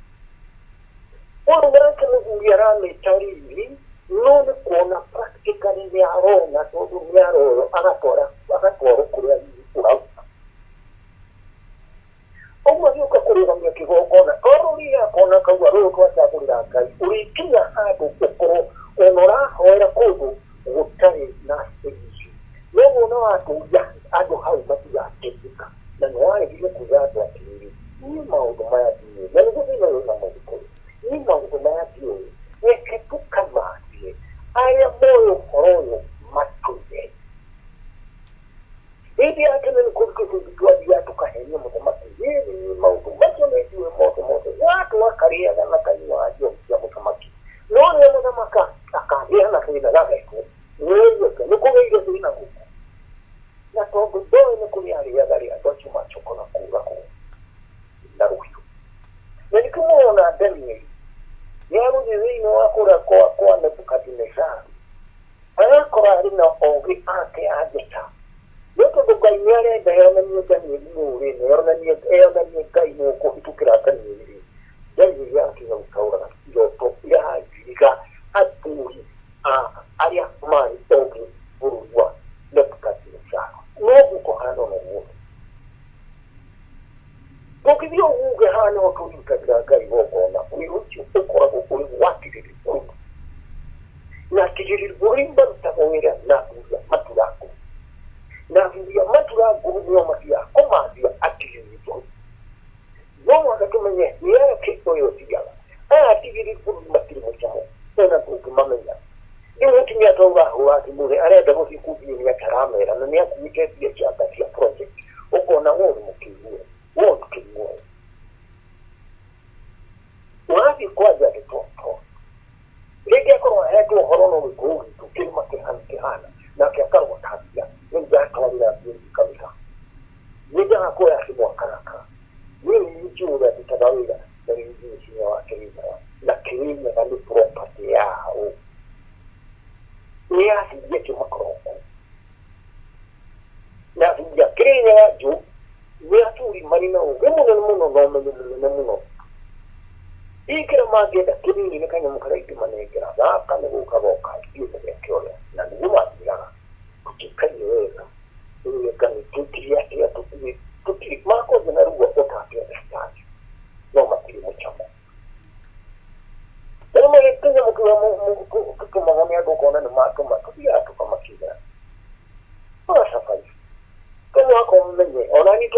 Ũyũ nake mũthuri aramĩta riri, no nĩ kuona practically nĩ arona tondũ nĩ aroywo agatwara agatwarwo kũrĩa riri ũrauma. Ũguo agĩũka kũrũgamia kĩgongona, arorire akona kaua rũrũ twacagũrĩra Ngai, ũrĩkinya handũ ũkorwo ona ũrahoera kũndũ gũtarĩ na riri. Noguo ona watũria andũ hau matigateithĩka. Na nĩ waregire kwĩra andũ atĩrĩrĩ, niĩ maũndũ maya ndiũĩ, na nĩguo thĩna ũyũ wĩna Mũgĩkũyũ, niĩ maũndũ maya ndiũĩ, reke tũkamathie arĩa moĩ ũhoro ũyũ matwĩre. Hĩndĩ ya tene nĩ kũrĩ tũcungi twathiaga tũkahenia mũthamaki, niĩ niĩ maũndũ macio nĩ ndiũĩ mothe mothe, gatũ akarĩaga na kanyuaga njohi cia mũthamaki, no rĩrĩa mũthamaki akagĩa na thĩna gagetwo, nĩwaigua nĩ kũgĩire thĩna gũkũ. Na tondũ ndoĩ nĩ kũrĩa arĩaga-rĩ, andũ acio macokaga kũũragwo na rũhiũ. Na nĩkĩo mũrona Danieli nĩ agũthiĩ thĩinĩ wa kũrĩa kwa, kwa Nebukadinezaru agakora arĩ na ogĩ ake a njata. No tondũ Ngai nĩ arenda yonanie Danieli nũ rĩ, na yonanie, yonanie Ngai nũ kũhĩtũkĩra Danieli rĩ, Danieli agakinya gũtaũraga iroto irangiriga athuri a arĩa marĩ ogĩ bũrũri wa Nebukadinezaru. Noguo kũhana ona ũmũthĩ. Tũngĩthiĩ ũguo uge haha nĩho tũrĩrutagĩra Ngai igongona, wĩra ũcio ũkoragwo ũrĩ wa kĩrĩrĩmbũri. Na kĩrĩrĩmbũri marutaga wĩra na athuri a matura ngũrũ. Na athuri a matura ngũrũ nĩo mathiaga kũmathia atirĩrĩri. Ũmenye hierarchy ũyũ ũthiaga aya atigĩri bũrũri matirĩ mũcamo ona ndũngĩmamenya. Rĩu mũtumia atauga hũra thimũ rĩ, arenda gũthiĩ kumbio nĩ ataramera na nĩ akuĩte mbia cia nga cia project, ũkona wũru mũkĩigue wũru kĩigue ũrathiĩ kwanja ndeto to rĩngĩ akorwo ahetwo ũhoro no gĩkũyũ gitũ kĩrĩma kĩhana kĩhana nake akarwo tambia rĩu ndatwarĩra mbia ici kanitha nĩ njaga kuoya thimũ akarakara. Niĩ nĩ njũĩ ũrĩa ndutaga wĩra na nĩ njũĩ hinya wa Kĩrĩnyaga, na Kĩrĩnyaga nĩ property yaũ, nĩ ya athuri acio makoragwo kũu. Na athuri a Kĩrĩnyaga njũ nĩ athuri marĩ na ũgĩ mũnene mũno na ũmenyo mũnene mũno. Hihi kĩrĩa mangĩenda kĩnini nĩ kanyamũ karĩa ingĩmanengera, gaka nĩ gũka goka ithuĩ mũgeke ũrĩa, na nĩguo mathiaga. Tũtikaine wega, rĩu anga twĩkire atĩa, tũtirĩ tũtirĩ makwanja na ruo ũtangĩ understand, no matirĩ mũcamo. Na rĩmwe kĩnyamũ kĩrĩa gĩtũmagwo nĩ andũ ũkona nĩ matũma, tũthiaga tũkamakinyĩra magacabaci. To mũhaka ũmũmenye, ona niĩ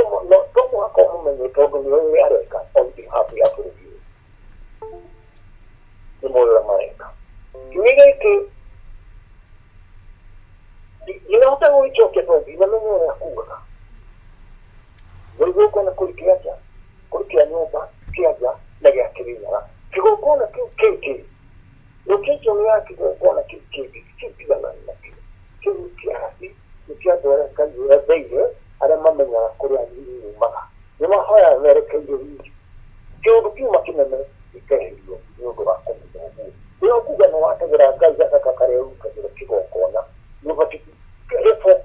to mũhaka ũmũmenye tondũ nĩ ũrĩa areka on behalf ya bũrũri ũyũ. Nĩ moĩ ũrĩa mareka. Kiumia gĩkĩ ndinahota gũgĩcokia tondũ ndinamenya ũrĩa kugaga. Nĩ igongona kũrĩ kĩa nja, kũrĩ kĩa nyũmba, kĩa nja na gĩa Kĩrĩnyaga. Kĩgongona kĩu kĩngĩ, location ya kĩgongona kĩu kĩngĩ kĩu tigana nakĩo. Kĩu nĩ kĩa hasi, nĩ kĩa andũ arĩa Ngai etheire, arĩa mamenyaga kũrĩa riri yumaga. Nĩ mahoyaga merekeire riri. Kĩũndũ kiuma kĩnene gĩkeherio nĩ ũndũ wa kũmenya ũguo. Rĩrĩa ũkuga nĩ wategera Ngai gathaka karĩa ũrutagĩra kĩgongona, nĩ ũbatiĩ level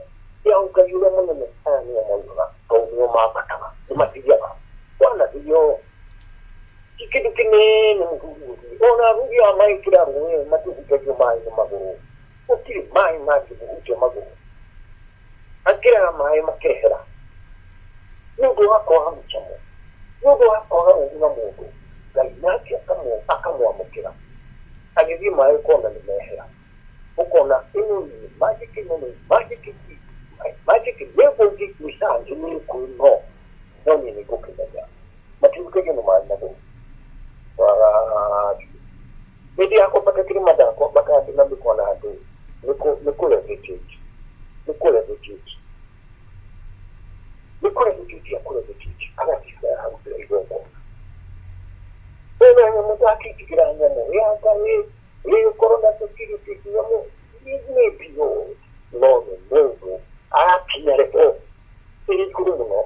ya Ngai ũrĩa mũnene, aya nĩo maugaga tondũ nĩo mambataga, nĩ mathiaga. Wanathiĩ ti kĩndũ kĩnene mũthuri gũthiĩ. Ona athuri aya magĩkĩra rũĩ matihutatio maĩ nĩ magũrũ. Gũtirĩ maĩ mangĩmũhutia magũrũ. Akĩraga maĩ makehera. Nĩ ũndũ wa kwaga mũcamo, nĩ ũndũ wa kwaga ũũru na mũndũ, Ngai nake akamwamũkĩra. Agĩthiĩ maĩ ũkona nĩ mehera. Ũkona ĩno nĩ magic, ĩno nĩ magic, magic nĩguo mĩcanji nĩ ĩno, no niĩ nĩ ngũkĩmenya. Matihutajio nĩ maĩ magũrũ. Wagathiĩ. Hĩndĩ ya kwambata kĩrĩma ndakwambata ndĩ na mĩkwa na andũ nĩ kũ levitate, nĩ kũ levitate, nĩ kũ levitate akũ levitate agathiĩ harĩa arutĩra igongona. Ena nyamũ ndakitigĩra nyamũ ya Ngai ĩgũkorwo na security nyamũ maybe no no nĩ mũndũ arakinya level ĩrĩ igũrũ mũno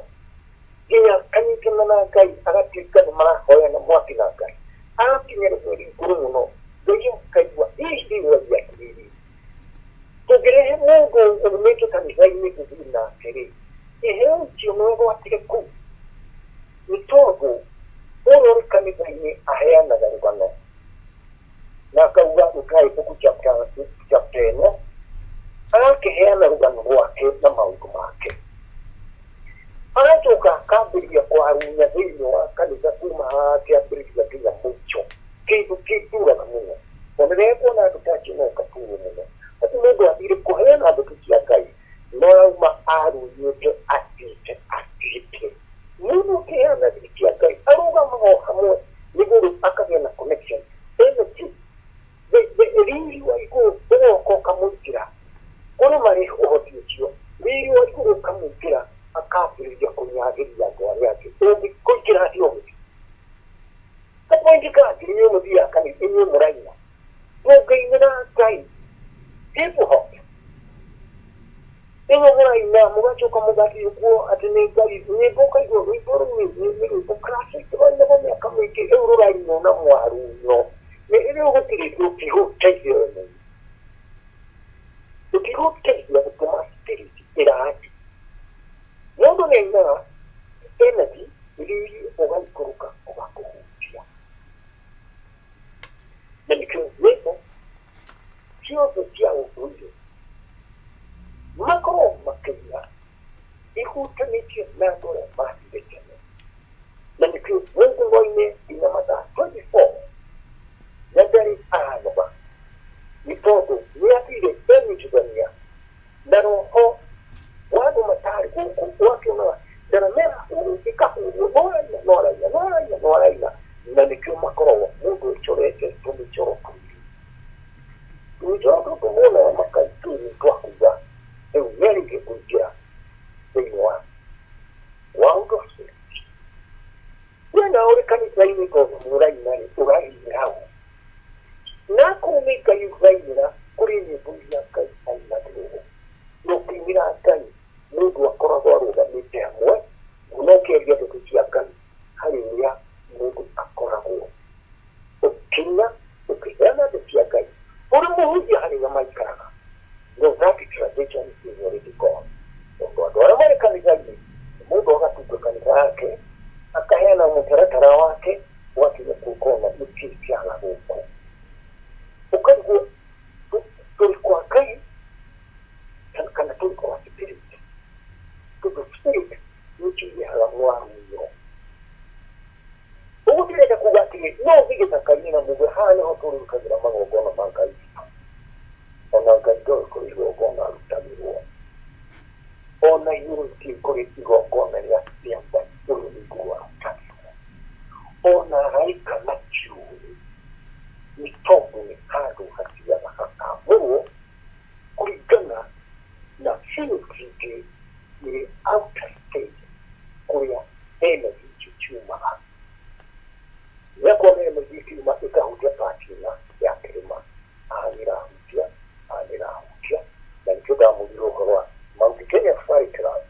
nginya akanyitana na Ngai agatuĩka nĩ marahoya na mwaki na Ngai arakinya level ĩrĩ igũrũ mũno Ngai akaigua hihi rĩu atĩrĩrĩ tũngĩrehe mũndũ umĩte kanitha-inĩ tũthiĩ nake rĩ, iheo icio no agwatire kũu, nĩ tondũ ũrĩa ũrĩ kanitha-inĩ aheanaga rũgano na akauga rutai ibuku chapter ĩno, agakĩheana rũgano rwake na maũndũ make, agacoka akambĩrĩria kwarunya thĩinĩ wa kanitha kuma haha kĩambĩrĩria nginya mũico, kĩndũ kĩnduraga mũno. Ona rĩrĩa kuona andũ ta acio no ũgaturwo mũno atĩ mũndũ athire kũheana ndeto cia Ngai no arauma arunyĩte athiĩte athiĩte. Mũndũ ũkĩheana ndeto cia Ngai arũgamaga o hamwe nĩguo rĩu akagĩa na connection energy riri wa igũrũ ũgoka ũkamũingĩra kũrĩ marĩ ũhoti ũcio riri wa igũrũ ũkamũingĩra akambĩrĩria kũnyagĩria andũ arĩa angĩ ũngĩkũingĩra atĩa ũgĩthiĩ kapointi kangĩ inyuĩ mũthiaga kanitha inyuĩ mũraina mũngĩinĩra Ngai hip hop inyuĩ mũraina mũgacoka mũgathiĩ ũguo atĩ nĩ Ngai nyĩmbo ũkaigua rwĩmbo rũu nĩ rwĩmbo classic rwainagwo mĩaka mĩingĩ rĩu rũrainwo na mwarunyo rĩu gũtirĩ rũtigũteithia we mwene rũtigũteithia gũtũma spirit ĩrathiĩ mũndũ nĩ ainaga energy riri ũgaikũrũka ũgakũhutia na nĩkĩo nyĩmbo ciothe cia ũndũire makorwo makĩina ihutanĩtie na andũ arĩa mathire tene na nĩkĩo mũndũ no aine nginya mathaa 24 na ndarĩ aranoga nĩ tondũ nĩ athire enyitithania na roho wa andũ matarĩ gũkũ ũgakĩonaga ndaramera ĩkahurwo no araina no araina no araina no araina. nĩkĩo makoragwo mũndũ ĩcorete tũmĩcoro tũirĩ tũmĩcoro tũtũ monaga makaitũ nĩ twa kuga rĩu nĩarĩkia kũingĩra thĩinĩ wa world of spirit. We na ũrĩ kanitha-inĩ tondũ nĩ ũraina rĩ, ũrainĩra ũ? Na kũu nĩ Ngai ũrainĩra, kũrĩ nyĩmbo iria Ngai ainagĩrwo. Na ũkĩinĩra Ngai, mũndũ akoragwo arũgamĩte hamwe, na ũkĩaria ndeto cia Ngai harĩ ũrĩa mũndũ akoragwo. Ũkĩina, ũkĩheana ndeto cia Ngai, ũrĩ mũhunjia harĩ ũrĩa maikaraga. No that tradition is already gone. Tondũ andũ arĩa marĩ kanitha-inĩ, mũndũ agatunga kanitha yake, akaheana mũtaratara wake, ũgakinya kũu ũkona nĩkĩĩ kĩaga gũkũ. Ũkarigwo tũrĩ kwa Ngai kana tũrĩ kwa spirit. Tondũ spirit nĩkĩo irehaga mwarũmĩro. Ũguo ndĩrenda kuga atĩrĩ, no ũthiĩ gĩthaka-inĩ na muge haha nĩho tũrĩrutagĩra magongona ma Ngai witũ. Ona Ngai ndoĩ kũrĩ igongona arutagĩrwo. Ona igũrũ gũtirĩ kũrĩ igongona rĩa rĩa Ngai ũrĩa wĩ igũrũ arutagĩrwo. Ona araika matiũĩ, nĩ tondũ nĩ handũ hathiaga hakamũrwo kũringana na fields ingĩ irĩ outer space kũrĩa energy icio ciumaga. Nĩakuona energy ikiuma ĩkahutia part ĩna ya kĩrĩma, haha nĩĩrahutia, haha nĩĩrahutia, na nĩkĩo ndamwĩrire ũhoro wa Mount Kenya Safari Club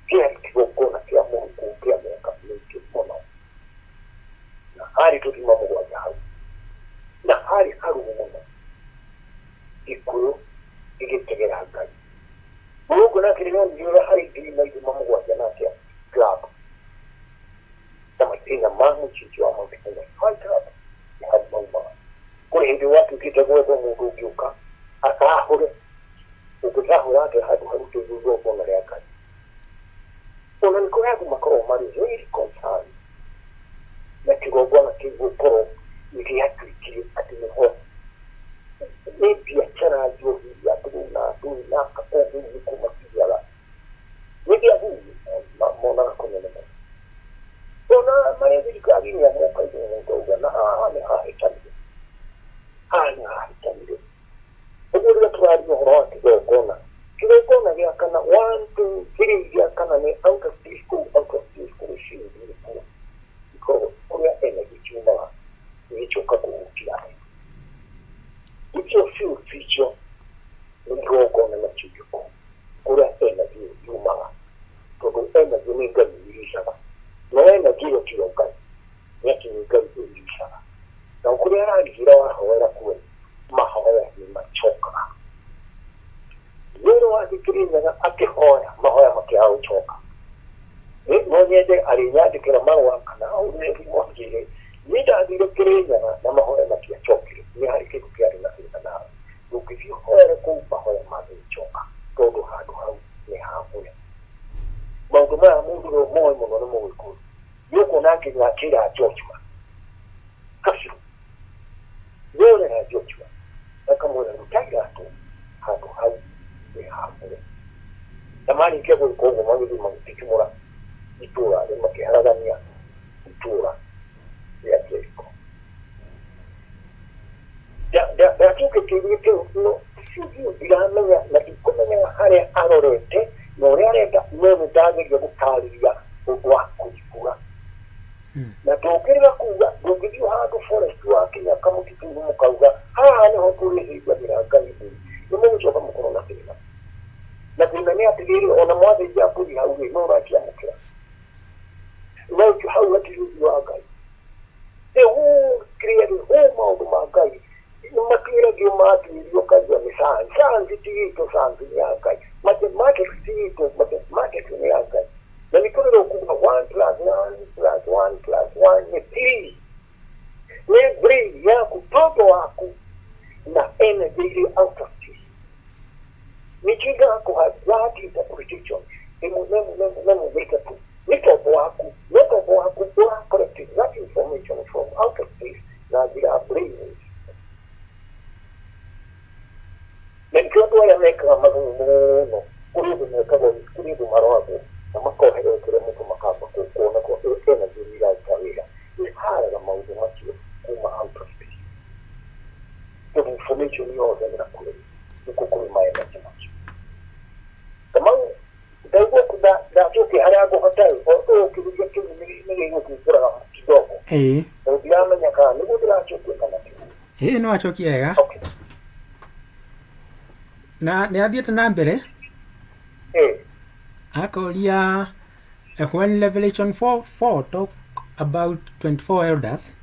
kĩarĩ kĩgongona kĩa mũrukũ kĩa mĩaka mĩingĩ mũno, na harĩ tũthima mũgwanja hau, na harĩ harũrũ mũno, Gĩkũyũ gĩgĩtegera Ngai. Mũrũngũ nake rĩrĩa onire ũrĩa harĩ ngiri na ithima mũgwanja nake club na mathĩna ma mũciĩ wa Mount Kenya Safari Club nĩ hau maumaga. Kũrĩ hĩndĩ gwatuĩkĩte gwethwo mũndũ ũngĩũka atahũre, ũngĩtahũra atĩa handũ harutĩirwo igongona rĩa Ngai? Ona nĩ kũrĩ andũ makoragwo marĩ very concerned na kĩgongona kĩu gũkorwo nĩ gĩatuĩkire atĩ nĩho nĩ biacara njohi ya andũ na ndũĩ na kũu rĩu nĩkuo mathiaga. Nĩ gĩa monaga kũnene mũno. Ona marĩ thirikari-inĩ amwe ũkaigua mũndũ auga na haha nĩ hahĩtanire, haha nĩ hahĩtanire. Ũguo rĩrĩa tũraria ũhoro wa kĩgongona, kĩgongona gĩa kana, one, two, three, gĩa kana nĩ out of this kũu, out of this kũrĩ field nĩkuo ikoragwo kũrĩa energy ciumaga igĩcoka kũhutia thĩ. Icio fields icio nĩ igongona nacio irĩkũ kũrĩa energy ĩyo yumaga, tondũ energy nĩ Ngai ĩricaga, no energy ĩyo tiyo Ngai, nĩ atĩ nĩ Ngai ĩricaga. Na kũrĩa ararigĩra wahoera kuo mahoya nĩ macokaga. Nĩ wathiĩ Kĩrĩnyaga akĩhoya mahoya makĩaga gũcoka. No nyende arĩnyandĩkĩra marũa kana ahũrĩre thimũ anjĩre niĩ ndathire Kĩrĩnyaga na mahoya matiacokire, nĩ harĩ kĩndũ kĩarĩ na thĩna nawe. Ndũngĩthiĩ ũhoere kũu mahoya mage gũcoka tondũ handũ hau nĩ hamũre. Maũndũ maya mũndũ ũrĩa ũmoĩ mũno nĩ Mũgĩkũyũ. Nĩ ũkuona nginya akĩra Joshua Kabiru, nĩorera Joshua akamwĩra ruta iratũ handũ hau nĩ hamũre. Na marĩkia gwĩka ũguo magĩthiĩ magĩtitimũra itũũra rĩ makĩharagania itũũra rĩa Jericho. Ndacokia kĩũria kĩu no biũ ndiramenya na ndikũmenya harĩa arorete na ũrĩa arenda, no nĩ ndageria gũtarĩria ũndũ wa kũringũra. Na ndũngĩrega kuga, ndũngĩthiĩ handũ forest wakinya kamũtitũ-inĩ mũkauga haha nĩho tũrĩthĩnjagĩra Ngai mbũri, nĩ mũgũcoka mũkorwo na thĩna. Na thĩna nĩ atĩrĩrĩ, ona mwathĩnja mbũri hau rĩ, no ũraciamũkĩra. No hau hatirĩ ũthiũ wa Ngai. The whole kĩrĩa the whole maũndũ ma Ngai nĩ matuĩragio matuĩrio ũkaigua nĩ science. Science ti itũ, science nĩ ya Ngai. Mathematics ti itũ, mathematics nĩ ya Ngai. Na nĩ kũrĩ kuga 1 plus 1 plus 1 plus 1 nĩ 3. Nĩ brain yaku tondũ waku na energy iri out of this. Ningĩ ngakũha that interpretation ĩmwe na ĩmwe na ĩmwe na ĩmwe mĩtatũ nĩ tondũ waku no tondũ waku ũra collect that information from out of space na njĩra ya brain waves. Na nĩkĩo andũ aya mekaga mathabu mũno kũrĩ ũndũ mekagwo kũrĩ ũndũ maroragwo na makohererwo kĩrĩa mũndũ makamba kuona ko energy nĩ iraruta wĩra nĩ haraga maũndũ. Ndacokia harĩa ngũhota ĩ, o kĩũria kĩu nĩ gĩgũthumbũraga kidogo. Ĩĩ. Tondũ ndiramenya kana nĩguo ndĩracokia kana tiguo. Ĩĩ, nĩ wacokia wega. Okay. Na nĩ athiĩte na mbere. Ĩĩ. Akoria, when Revelation 4:4 talk about 24 elders.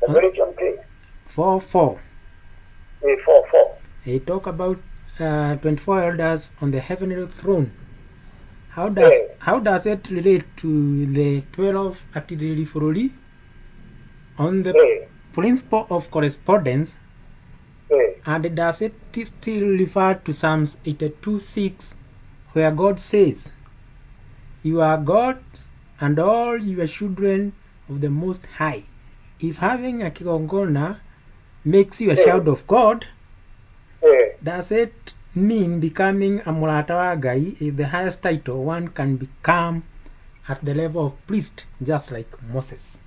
Revelation kĩ? 4:4. Ĩĩ, 4:4. They talk about 24 elders on the heavenly throne. How does how does it relate to the 12 atiriri bũrũri on the principle of correspondence? And does it still refer to Psalms 82:6, where God says, "You are gods and all your children of the Most High"? If having a kigongona makes you a child of God, does it mean becoming a mũrata wa Ngai is the highest title one can become at the level of priest, just like Moses?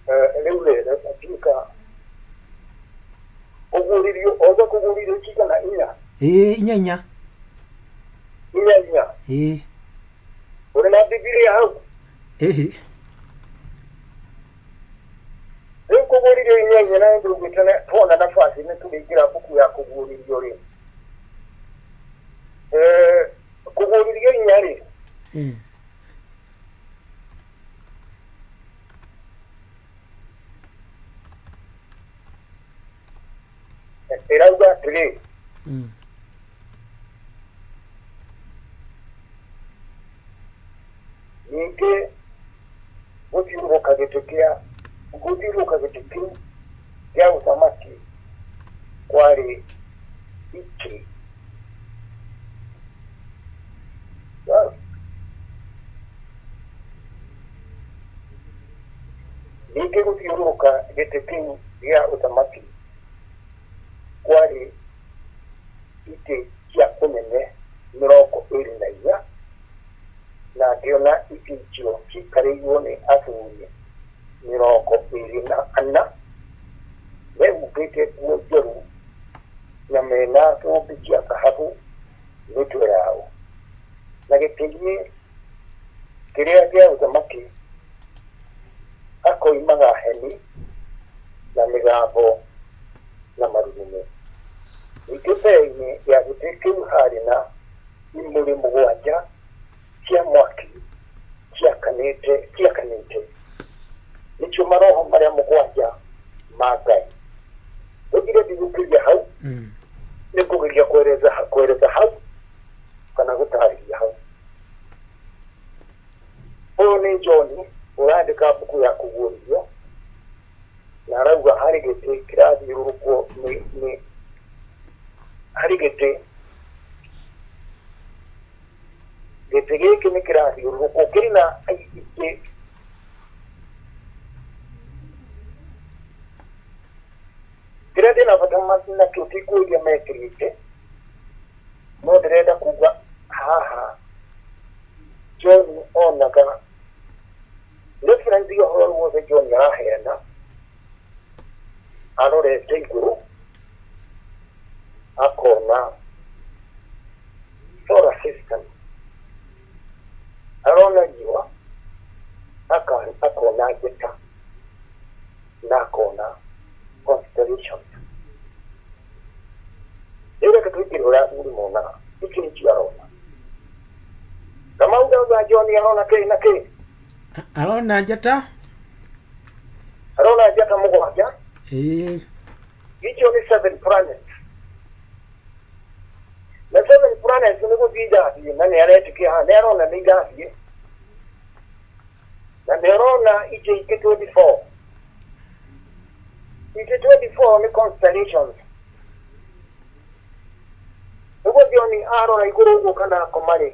Rĩu rĩ, atuĩka kũguũrĩrio othe, kũguũrĩrio cigana? Inya? Ĩĩ, inya inya. Inya inya. Ĩĩ. Ũrĩ na Bibilia hau? Ĩhĩ. Rĩu kũguũrĩrio inya inya, na ndũgĩte tuona nafasi nĩ tũrĩingĩra mbuku ya kũguũrĩrio rĩ. Kũguũrĩrio inya rĩ, ĩrauga atĩrĩ, ningĩ gũthiũrũrũka gĩtĩ kĩa gũthiũrũrũka gĩtĩ kĩu kĩa ũthamaki kwarĩ itĩ. Well, ningĩ gũthiũrũrũka gĩtĩ kĩu gĩa ũthamaki kwarĩ itĩ cia ũnene 24, na ngĩona itĩ icio cikarĩirwo nĩ athuri 24 mehumbĩte nguo njerũ na mena thũmbĩ cia thahabu mĩtwe yao, na gĩtĩ-inĩ kĩrĩa gĩa ũthamaki hakoimaga heni na mĩgambo na marurumo. Ningĩ mbere-inĩ ya gĩtĩ kĩu harĩ na imũrĩ mũgwanja cia mwaki ciakanĩte, nĩcio maroho marĩa mũgwanja ma Ngai. Gũtirĩ ndigũkĩria hau. Nĩ kũgeria kueleza hau kana gũtarĩria hau. Ũyũ nĩ John ũrandĩka mbuku ya kũguũrĩrio, na arauga harĩ gĩtĩ kĩrathiũrũrũkwo nĩ harĩ gĩtĩ, gĩtĩ gĩkĩ nĩ kĩrathiũrũrũkwo, kĩrĩ na itĩ. Kĩrĩa ndĩna bata nakĩo ti nguo iria mekĩrĩte, no ndĩrenda kuga haha John onaga reference ya ũhoro wothe John araheana arorete igũrũ akona solar system, arona riũa, akona njata na akona constellations. Rĩu reke tũingĩre ũrĩa athuri monaga. Ici nĩcio arona. Kamau, ndauga John arona kĩ na kĩ? Arona njata. Arona njata mũgwanja. Ĩĩ. Icio nĩ seven planets, na seven planets nĩ gũthiĩ irathiĩ, na nĩ aretĩkia haha nĩ arona nĩ irathiĩ, na nĩ arona itĩ ingĩ 24. Itĩ 24 nĩ constellations. Nĩguo John arora igũrũ ũguo kana akoma rĩ,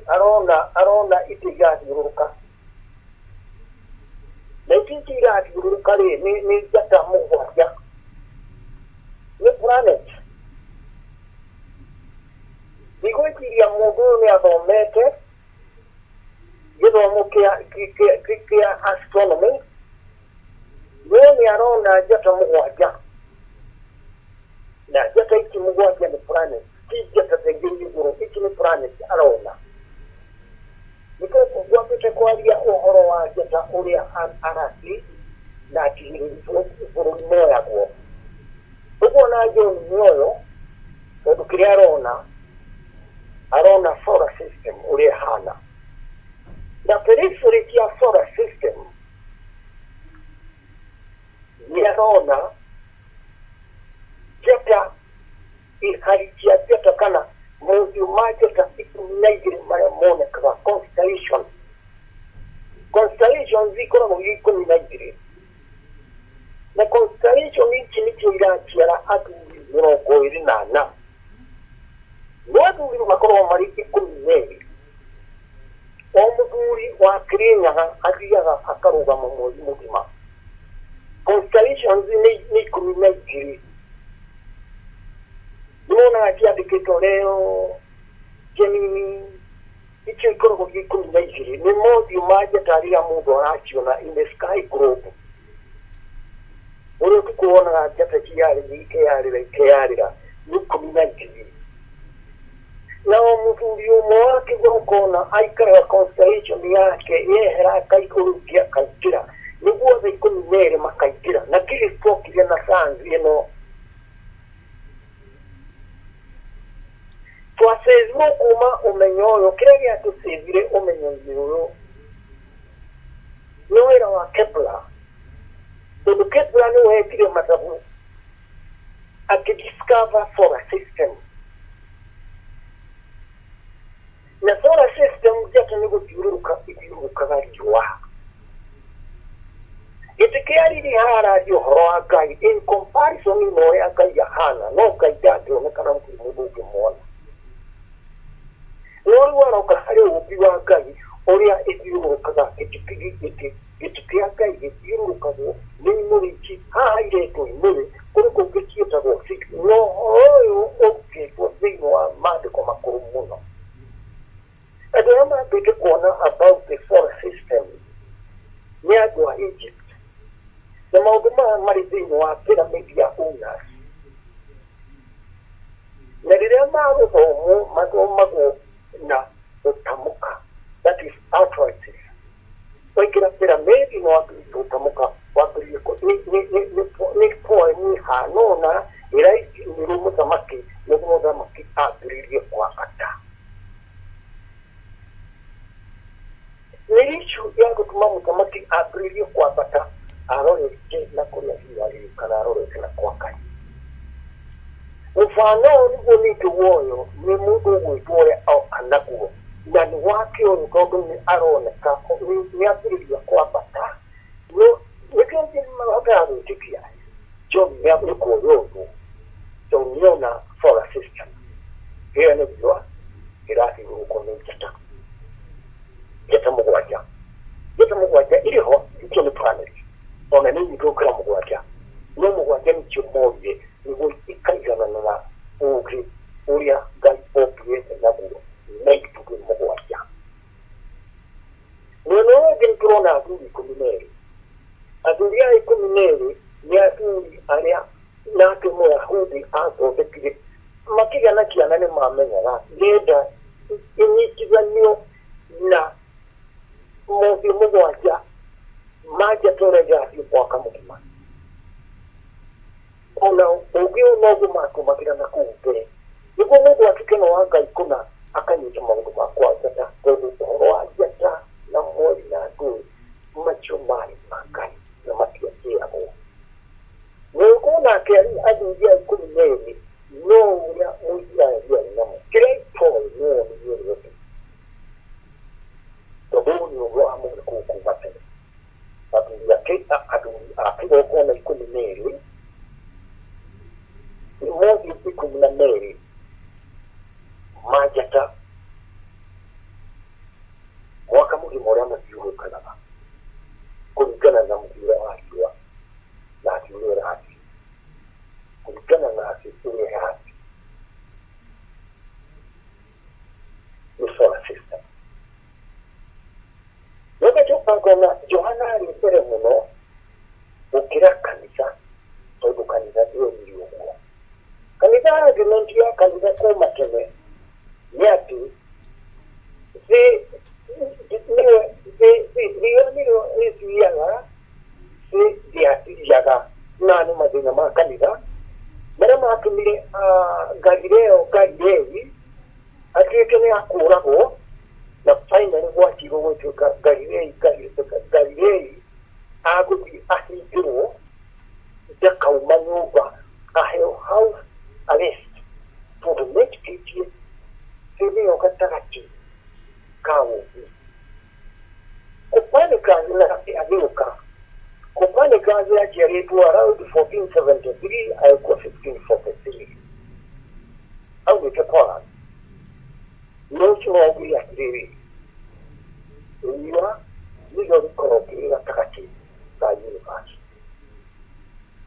arona itĩ irathiũrũrũka, na itĩ ici irathiũrũrũka rĩ, nĩ njata mũgwanja, nĩ planet. Ndigwĩciria mũndũ ũyũ nĩ athomete gĩthomo kĩa astronomy, no nĩ arona njata mũgwanja, na njata ici mũgwanja nĩ planet, ti njata ta iria igũrũ. Ici nĩ planet arona. ũrĩa anabii na atigĩrĩri bũrũri moyagwo. Ũguo na John nĩ ũyũ, tondũ kĩrĩa arona, arona solar system ũrĩa ĩhana. Na periphery cia solar system nĩ arona njata, ihari cia njata kana mothiũ ma njata 12 marĩa monekaga constellation. Constellations ikoragwo irĩ 12. Na constellation ici nĩcio iraciara athuri 24. No athuri makoragwo marĩ 12. O mũthuri wa Kĩrĩnyaga athiaga akarũgama mweri mũgima. Constellations nĩ 12. Nĩmonaga ciandĩkĩtwo Leo, Gemini, icio ikoragwo irĩ 12. Nĩ mothiũ ma njata rĩrĩa mũndũ araciona in the sky globe. Ũrĩa ũtukũ wonaga njata ciarĩra ikeyarĩra ikeyarĩra nĩ 12. Na o mũthuri ũmwe wa kĩgongona aikaraga constellation yake yehera akaikũrũkia akaingĩra, nĩguo othe 12 makaingĩra. Na Kristo okire na science ĩno. Twacĩvirwo kuma ũmenyo ũyũ, kĩrĩa gĩatũcĩvire ũmenyo-inĩ ũyũ nĩ wĩra wa Kepler. Tondũ Kepler nĩ wekire mathabu akĩdiscover solar system. Na solar system njata nĩ gũthiũrũrũka ithiũrũrũkaga riũa. Gĩtĩ kĩa riri hararia ũhoro wa Ngai in comparison na ũrĩa Ngai ahana, no Ngai ndangĩonekana gũtirĩ mũndũ ũngĩmuona. No rĩu aroka harĩ ũũmbi wa Ngai ũrĩa ĩthiũrũrũkaga, gĩtĩ kĩa Ngai gĩthiũrũrũkagwo nĩ imũrĩ ici, haha iretwo imũrĩ, kũrĩ kũngĩ ciĩtagwo six. No ũhoro ũyũ ũrutĩtwo thĩinĩ wa maandĩko makũrũ mũno. Andũ arĩa mambĩte kuona about the solar system nĩ andũ a Egypt. Na maũndũ maya marĩ thĩinĩ wa pyramid ya Unas. Na rĩrĩa magũthomwo mathomagwo na gũtamũka, that is utterances. Waingĩra pyramid na wambĩrĩria gũtamũka, wambĩrĩria nĩ poem ĩhana ũna ĩrainĩrwo mũthamaki nĩguo mũthamaki ambĩrĩrie kwambata. Nĩ issue ya gũtũma mũthamaki ambĩrĩrie kwambata arorete na kũrĩa riũa rĩrĩ kana arorete na kwa Ngai. Mũbano ũyũ nĩguo ningĩ woywo nĩ mũndũ ũgwĩtwo ũrĩa oka naguo, na nĩ wake ũyũ tondũ nĩ aroneka nĩ ambĩrĩria kwambata. No nĩkĩo mahotaga gwĩtĩkia John nĩ kuoya ũndũ tondũ nĩona solar system ĩyo nĩ riũa ĩrathiũrũrũkwo nĩ njata, njata mũgwanja. Njata mũgwanja irĩ ho, icio nĩ planet, ona nĩ nyingĩ gũkĩra mũgwanja, no mũgwanja nĩcio moire nĩguo ikaiganana na ũũgĩ ũrĩa Ngai ombire thĩ naguo na itugĩ mũgwanja. Mwena ũyũ ũngĩ nĩtũrona athuri 12. Athuri aya 12 nĩ athuri arĩa nake Mũyahudi athondekire makĩgĩa na ciana nĩ mamenyaga nĩenda inyitithanio na mothiũ mũgwanja ma njata ũrĩa ĩrathiĩ mwaka mũgima. Ona ũngĩ ũyũ noguo matũmagĩra na kũu mbere nĩguo mũndũ atuĩke nĩ wa Ngai kũna akanyita maũndũ ma kwa njata, tondũ ũhoro wa njata na mweri na ndũĩ macio marĩ ma Ngai na matiakĩagwo. Nĩguo nake athuri aya 12 no ũrĩa Mũisiraeli arĩ namo, kĩrĩa itoĩ nĩ wonire ũrĩa ũngĩ, tondũ ũyũ nĩ ũhoro wa Mũgĩkũyũ kuma tene. Athuri a kĩgongona 12 nĩ mothiũ 12 ma njata mwaka mũgima ũrĩa mathiũrũrũkanaga kũringana na mũthiũrũre wa riũa na thĩ ũrĩa ũrathiĩ, kũringana na thĩ ũrĩa ĩrathiĩ nĩ solar system. Nĩngacoka ngona Johana arĩ mbere mũno gũkĩra kanitha, tondũ kanitha ndĩonire ũguo. Kanitha argument ya kanitha kuma tene nĩ atĩ thĩ nĩwe thĩ riũa nĩrĩo Nĩ akũragwo na finally gwatigwo gwĩtuĩka Galilei Galilei agũthiĩ ahingĩrwo ndakauma nyũmba aheo house arrest tondũ metĩkĩtie thĩ nĩyo gatagatĩ ka ũũmbi. Copernicus nake agĩũka. Copernicus aciarĩtwo around 1473 agĩkua 1543. Aumĩte Poland. No ũcio augire atĩrĩrĩ, riũa nĩrĩo rĩkoragwo rĩrĩ gatagatĩ ka universe.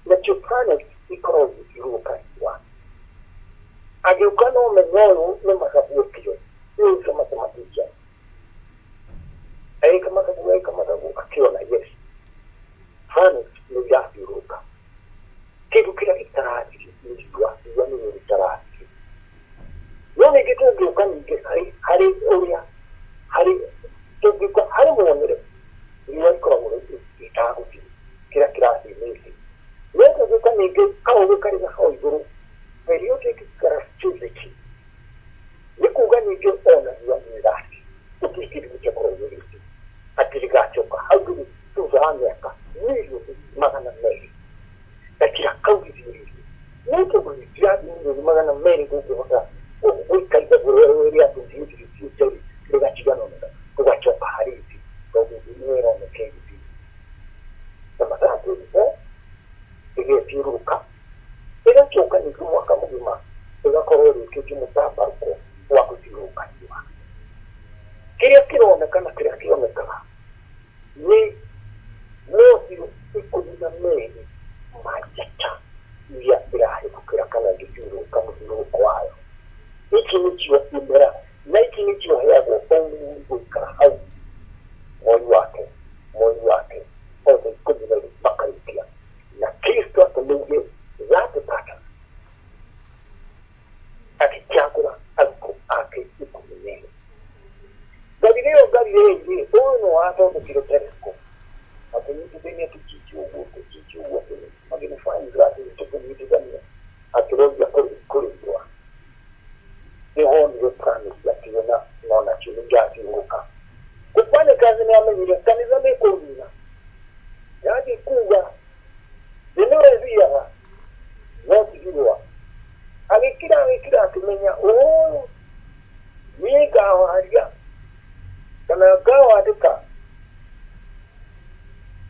Nacio planet ikoragwo igĩthiũrũrũka riũa. Agĩũka na ũmenyo ũyũ nĩ mathabu ekire, he is a mathematician. Agĩka mathabu, agĩka mathabu, akĩona yes, planet nĩ irathiũrũrũka. Kĩndũ kĩrĩa gĩtarathiĩ nĩ riũa, riũa nĩrĩo rĩtarathiĩ. No ningĩ tũngĩũka ningĩ harĩ harĩ ũrĩa harĩ tũngĩũka harĩ muonere, riũa rĩkoragwo rĩtagũthiĩ, kĩrĩa kĩrathiĩ nĩ thĩ. No tũngĩũka ningĩ kaũgĩ karĩ na hau igũrũ, periodic relativity, nĩ kuga ningĩ ona riũa nĩ rĩrathiĩ, gũtirĩ kĩndũ gĩtakoragwo gĩgĩthiĩ, atĩ rĩgacoka hau rĩrĩ thutha wa mĩaka mirioni 200. Gakira kau gĩthiĩ rĩngĩ. No tondũ rĩtirathiĩ mirioni 200 ndũngĩhota gũikaria rĩrĩa tũthiĩ rĩ, rĩgatigana tũgacoka harĩ thĩ tondũ thĩ nĩyo ĩroneka ĩgĩthiĩ. Na mathaa 24 ĩgethiũrũrũka ĩgacoka ningĩ mwaka mũgima ĩgakorwo ĩrĩkĩtie mũtambarũko wa gũthiũrũrũka riũa. Kĩrĩa kĩroneka na kĩrĩa kĩonekaga nĩ mothiũ 12 ma njata iria irahĩtũkĩra kana igĩthiũrũrũka mũthiũrũrũko wayo. Ici nĩcio imera na ici nĩcio heagwo only gũikara hau mweri wake mweri wake othe 12 makarĩkia. Na Kristo atũmĩire that pattern agĩcagũra arutwo ake 12. Galileo Galilei rĩ, ũyũ nĩ wathondekire telescope akĩnyitithania tũcicio ũguo tũcicio ũguo magnifying glass tũkĩnyitithania akĩroria kũrĩ riũa. Nĩhonire planet akĩona nonacio nĩ irathiũrũrũka. Copernicus nĩ amenyire kanitha nĩ kũnina. Yathiĩ kuga thĩ nĩyo ĩthiaga no ti riũa. Agĩkira agĩkira akĩmenya ũũ niĩ ngawaria kana ngawandĩka.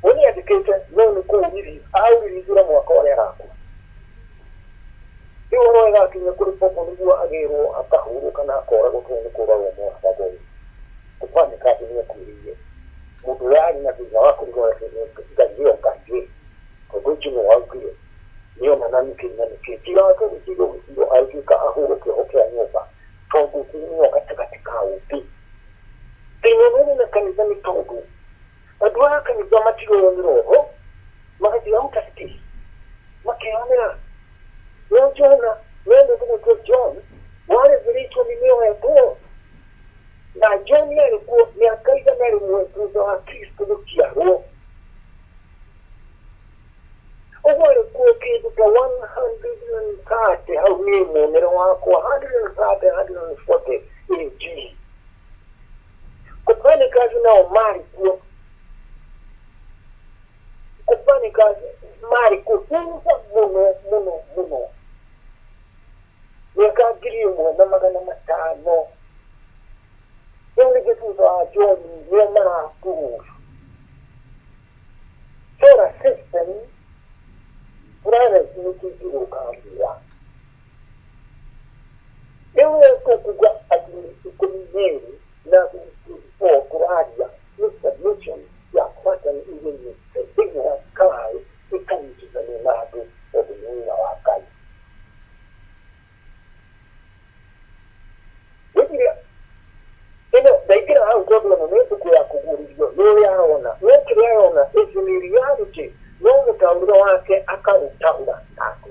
We nĩ andĩkĩte no nĩ kũũrithia aũririthĩra mwaka ũrĩa arakua. Rĩu ũhoro ĩgakinya kũrĩ popo nĩguo agĩrwo akahũrwo kana akoragwo tondũ nĩ kũragwo moragagwo. Copernicus nĩ akuĩrĩire mũndũ ũrĩa arĩ na thĩna wa kũrigwo Galileo Galilei tondũ ũcio nĩwe waugire nĩona na nĩkĩ na nĩkĩ tiga wake gũtigwo gũtigwo agĩtuĩka ahũrwo kĩoho kĩa nyũmba tondũ thĩ nĩyo gatagatĩ ka ũũmbi. Thĩna ũrĩa na kanitha nĩ tondũ andũ a kanitha matiroywo nĩ roho magathiĩ outer space makeyonera. No Jona no mũndũ gwĩtwo John warevereitwo nĩ nĩoetwo na John arĩ kuo mĩaka 100 thutha wa Kristo gũciarwo. Ũguo arĩ kuo kĩndũ ta 130 hau niĩ muonere wakwa 130 140 AD. Copernicus nao marĩ kuo. Copernicus marĩ kuo thutha mũno mũno mũno mĩaka 1500. Rĩu ningĩ thutha wa John nĩo maraprove solar system planet nĩ ithiũrũrũkaga riũa. Rĩu tũkuga atĩ 12 na 24 tũraria nĩ submission ya pattern iria imĩte thĩinĩ wa sky ĩkanyitithanio na andũ tondũ nĩ wĩra wa Ngai. Gũtirĩ ĩno ndaingĩra hau tondũ ĩno nĩ mbuku ya kũguũrĩrio nĩ ũrĩa arona no kĩrĩa arona is in reality no mũtaũrĩre wake akaũtaũra nake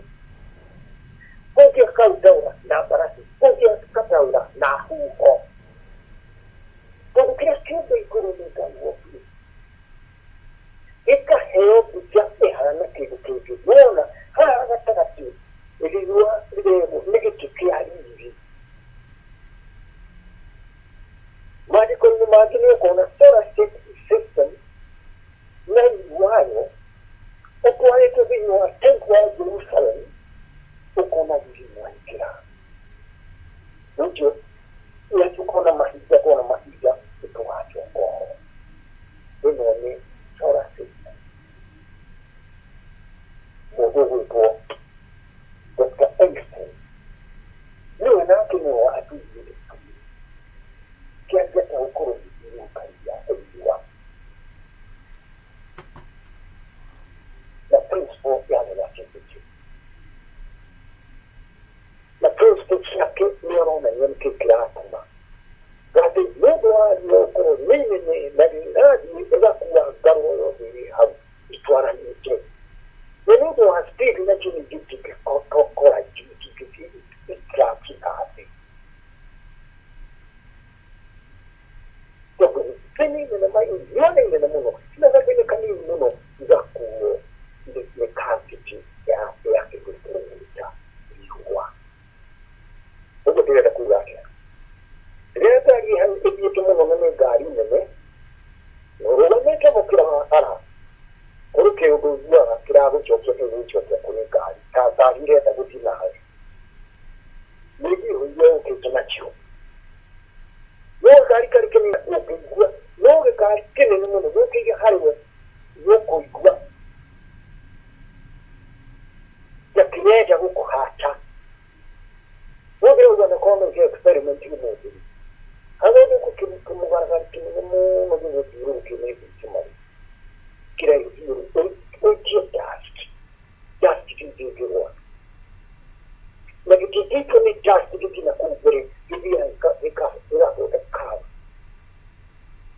kũngĩ akaũtaũra na mbarathi kũngĩ akataũra na huho tondũ kĩrĩa kĩũmbe igũrũ nĩ Ngai wombire gĩkaheo mbica ĩhana kĩndũ kĩngĩ. Wona haha gatagatĩ riũa rĩrerwo nĩ gĩtĩ kĩa riri. mangĩ nĩ ũkona solar system na riũa ũtwarĩtwo thĩinĩ wa temple wa Jerusalem ũkona riri nĩwaingĩra. Nĩkĩo rĩrĩa tũkona mahinda kona mahinda nĩtũgacoka ũhoro. Ĩno nĩ solar system. Mũndũ ũgwĩtwo Dr. Einstein nĩwe nake nĩwe watuire gĩtũmi kĩa njata gũkorwo igĩthiũrũrũka riũa na principle ya relativity. Na principle ciake nĩ aronania nĩkĩ kĩratũma atĩ nĩ ũndũ wa riũa gũkorwo nĩ inene na rĩrathiĩ rĩgakua ngarũ yothe ĩrĩ hau itwaranĩte na nĩ ũndũ wa speed nacio ningĩ itingĩkora itirakinya thĩ tondũ thĩ nĩ nene riũa nĩ inene mũno na gathĩ kanini mũno igakuo nĩ gravity ya kĩndũ tũgwĩta riũa. Ũguo ndĩrenda kuga atĩa? Rĩrĩa ngari hau ĩthiĩte mũno na nĩ ngari nene na ũrũgamĩte mũkĩra wa bara kũrĩ kĩũndũ ũiguaga kĩragũcokia gĩgũcokia kũrĩ ngari ta ngari ĩrenda gũthiĩ nawe nĩ ihuia ũkĩte nakĩo no gakari karĩ kenene ũngĩigua no gĩkari kĩnene mũno gĩũkĩire harĩwe nĩũkũigua ta kĩrenda gũkũhata. No ndĩrauga na korwo no experiment ũmũthĩ athondekwo kĩmũgaragari kĩnene mũno gĩgũthiũrũrũkio nĩ thitima rĩ kĩraihu biũ ũikie dust dust kĩu kĩngĩgwa na gĩtingĩikio nĩ dust gĩkinya kũu mbere gĩthiaga gĩgathondeka curve.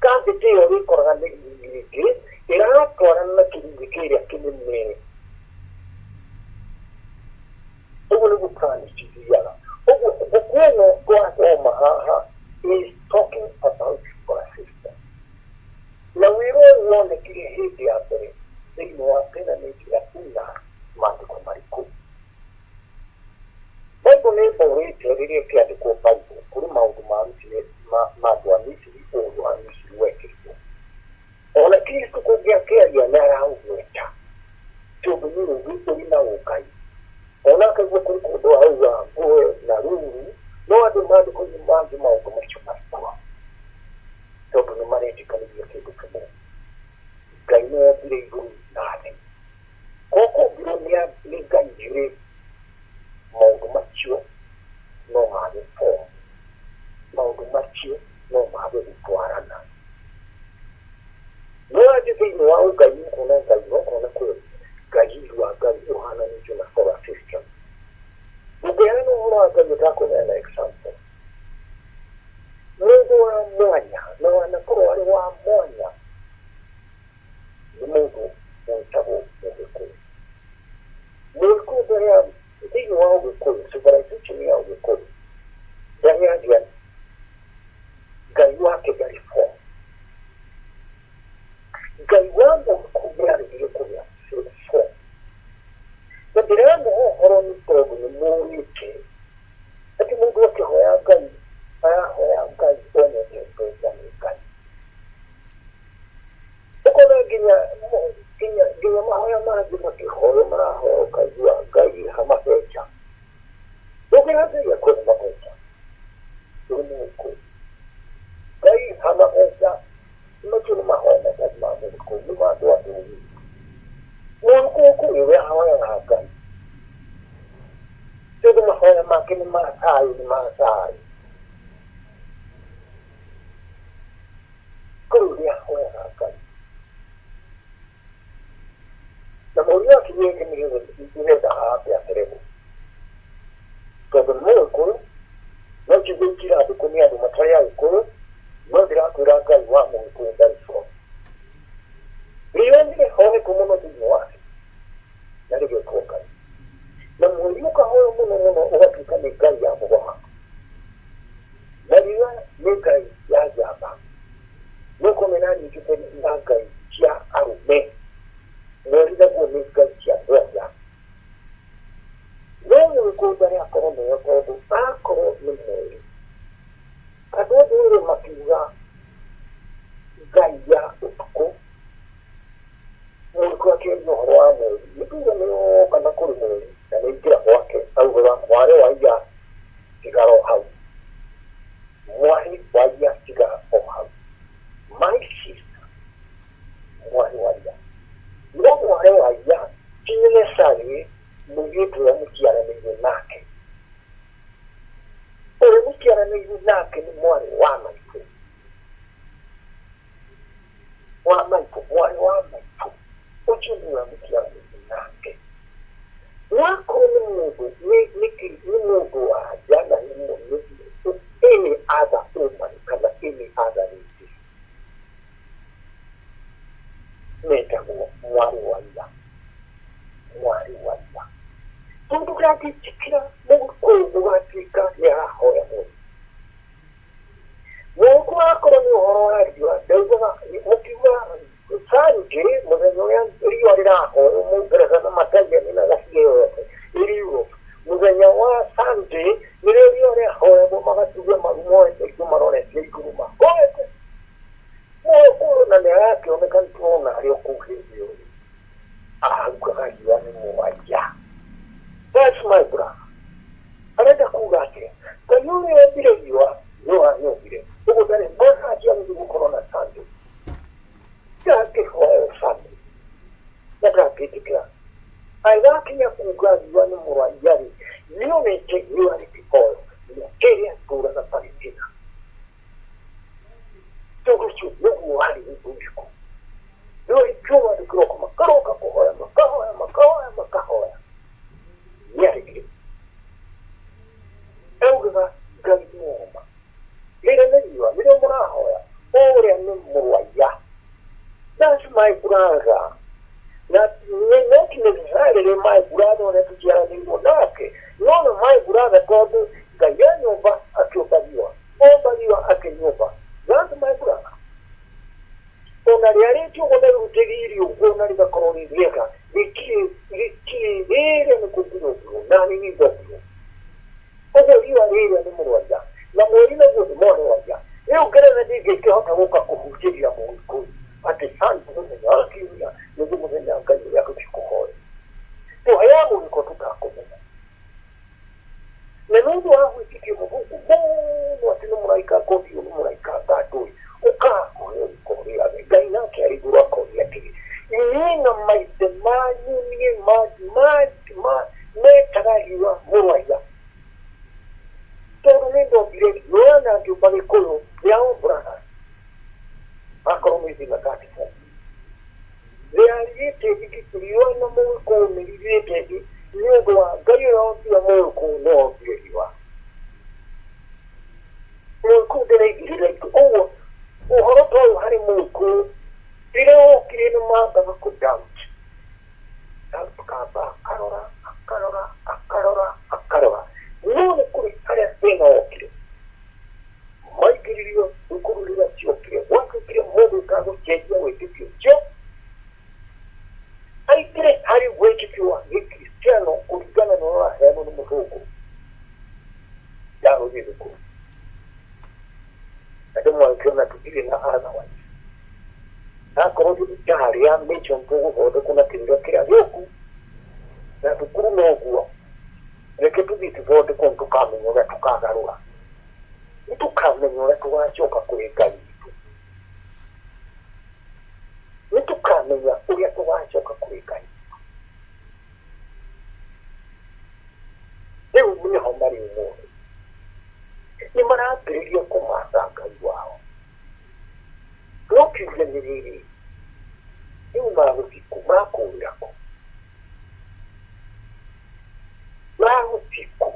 Gravity ĩyo wĩkoraga nĩ rĩngĩ ĩratwarana na kĩrungĩ kĩrĩa kĩnene. Ũguo nĩguo planet ithiaga. Ũguo mbuku ĩno twathoma haha is talking about solar system. Na wĩra ũyũ wonekire hĩndĩ ya mbere thĩinĩ wa pyramid ya Unas maandĩko marĩkũ? Bible nĩ ĩmborĩte rĩrĩa ĩkĩandĩkwo Bible kũrĩ maũndũ marutire ma andũ a Misiri ũũru wa Misiri wekĩrirwo. Ona Kristo kũngĩakĩaria nĩ araũgweta tondũ nĩ ũũgĩ ũrĩ na ũngai. Ona akaigua kũrĩ kũndũ arauga ngũe na ruru no andũ maandĩko-inĩ mangĩ maũndũ macio marĩ tondũ nĩ maretĩkanĩria kĩndũ kĩmwe. Ngai nĩ ombire igũrũ na thĩ. Koguo kũmbirwo nĩ Ngai rĩ maũndũ macio no mage form, maũndũ macio no mage gũtwarana. No atĩ thĩinĩ wa ũngai ũkona Ngai no ũkona kwĩ Ngai wa Ngai ũhananĩtio na solar system. Ũngĩheana ũhoro wa Ngai ũtakũheana example. Mũndũ wa mwanya na wanakorwo arĩ wa mwanya nĩ mũndũ wĩtagwo Mũgĩkũyũ. Mũgĩkũyũ mbere ya thĩinĩ wa Ũgĩkũyũ, civilization ya Ũgĩkũyũ ndarĩ agĩa Ngai wake ndarĩ form. Ngai wa Mũgĩkũyũ nĩ aregire kũgĩa form. Na ndĩramũhe ũhoro nĩ tondũ nĩ mũrĩte atĩ mũndũ akĩhoya Ngai arahoya Ngai onete mbeca nĩ Ngai. Ũkona nginya nginya nginya mahoya mangĩ makĩhoywo marahoya ũkaigua Ngai ha mabeca. Ndũngĩra Ngai akũhe mabeca ũrĩ Mũgĩkũyũ. Ngai ha mabeca macio nĩ mahoya matarĩ ma Mũgĩkũyũ nĩ ma andũ a ndũrĩrĩ. Mũgĩkũyũ kũrĩ ũrĩa ahoyaga Ngai tondũ mahoya make nĩ ma thayũ nĩ ma thayũ. Kũrĩ ũrĩa ahoyaga Ngai. Na mũriũ akinyĩte nĩgetha ambe acererwo tondũ nĩ Mũgĩkũyũ no kiugo ikirandĩkwo nĩ andũ matarĩ Agĩkũyũ no ndĩrakwĩra Ngai wa Mũgĩkũyũ ndarĩ form. Riũa nĩ rĩhoetwo mũno thĩinĩ wake na rĩgetwo Ngai. Na mweri ũkahoywo mũno mũno ũgatuĩka nĩ Ngai ya mũgoma. Na riũa nĩ Ngai ya njamba. Nĩũkona ĩranyitĩte na Ngai cia arũme. Mweri naguo nĩ Ngai cia andũ-anja. No Mũgĩkũyũ ndarĩ akorwo nĩyo tondũ akorwo nĩ mweri riũa rĩrahoywo Mũngeretha na Mataliani na gacigo yothe ĩrĩ Europe. Mũthenya wa Sunday nĩrĩo riũa rĩahoyagwo magaturia maru moete igũrũ maroretie igũrũ mahoete mũgĩkũyũ na nĩ arakĩoneka nĩ tũrona arĩ o kũu hĩndĩ ĩyo ahukaga riũa nĩ mũwanja. That's my brother. Arenda kuga atĩa? Ngai ũrĩa wombire riũa nĩwe wanyũmbire. Ũguo ndarĩ mwega gũthiĩ gũkorwo na Sunday. Ndangĩhoya Sunday na ndangĩtĩkĩra. Agĩgakinya kuga riũa nĩ mũrwaria-rĩ, nĩonete riũa rĩkĩhoywo makĩria atũraga Palestina. Tondũ ũcio nĩguo warĩ ũndũ ũrĩkũ? Riũa rĩkiuma andũ kĩroko makaroka kũhoya makahoya makahoya makahoya. Nĩaregire. Augaga Ngai nĩ woma. Rĩrĩa nĩ riũa nĩrĩo mũrahoya ũrĩa nĩ mũrwaia. That's my brother. Na not necessarily my brother ũrĩa tũciaranĩirwo nake, no nĩ my brother tondũ Ngai anyũmba akĩũmba riũa, omba riũa akĩnyũmba. That's my brother. Ona rĩarĩtie ũguo na rĩrutĩrie irio ũguo na rĩgakorwo rĩ rĩega, rĩtirĩ rĩtirĩ rĩrĩa nĩ kũmbirwo na nĩ ndombirwo. Ũguo riũa rĩrĩa nĩ mũrwaria na mweri naguo nĩ mwarĩ wa ria. Rĩu ngeretha ndingĩkĩhota gũka kũhunjĩria Mũgĩkũyũ atĩ Sunday mũthenya wa kiumia nĩguo mũthenya Ngai ũrĩa tũthiĩ kũhoya. Tũheagwo gĩko tũtakũmenya. Na nĩ ũndũ wa gwĩtĩkio mũthũku mũno atĩ nĩ mũraika ngothiũ nĩ mũraika ngandũĩ ũkaga kũheo gĩko ũrĩage. Ngai nake arĩ igũrũ akoria atĩrĩ, niĩ na maithe manyu niĩ metaga riũa mũrwaia. Tondũ nĩ ndombire riũa na ngĩũmba gĩkũyũ they are all brothers. Akorwo nĩ thĩna 34. Rĩarigĩte riũa na mũgĩkũyũ nĩ rithĩte thĩ nĩ ũndũ wa Ngai ũrĩa wombire mũgĩkũyũ nĩ wombire riũa. Mũgĩkũyũ ndĩraigĩrĩra itũ ũguo ũhoro ta ũyũ harĩ mũgĩkũyũ rĩrĩa wokire nĩ mambaga kũ doubt. Akamba akarora akarora akarora akarora no nĩ kũrĩ harĩa thĩna wokire maingĩririo thukuru rĩrĩa ciokire gwatuĩkire mũndũ ũtagũcenjia wĩtĩkio ũcio aingĩre harĩ wĩtĩkio wa gĩkristiano kũringana na ũrĩa ũraheanwo nĩ mũthũngũ ndagũthiĩ thukuru andũ mangĩona tũtirĩ na otherwise akorwo thibitarĩ ya mission tũgũthondekwo na kĩrĩra kĩrĩa gĩũku na thukuru noguo reke tũthiĩ tũthondekwo nĩ tũkamenya ũrĩa tũkagarũra nĩ tũkamenya ũrĩa tũgacoka kũrĩ Ngai witũ nĩ tũkamenya ũrĩa tũgacoka kũrĩ Ngai witũ rĩu nĩho marĩ ũmũthĩ nĩ marambĩrĩria kũmatha Ngai wao no kĩũria nĩ rĩrĩ rĩu magũthiĩ kũ makũũrĩra kũ magũthiĩ kũ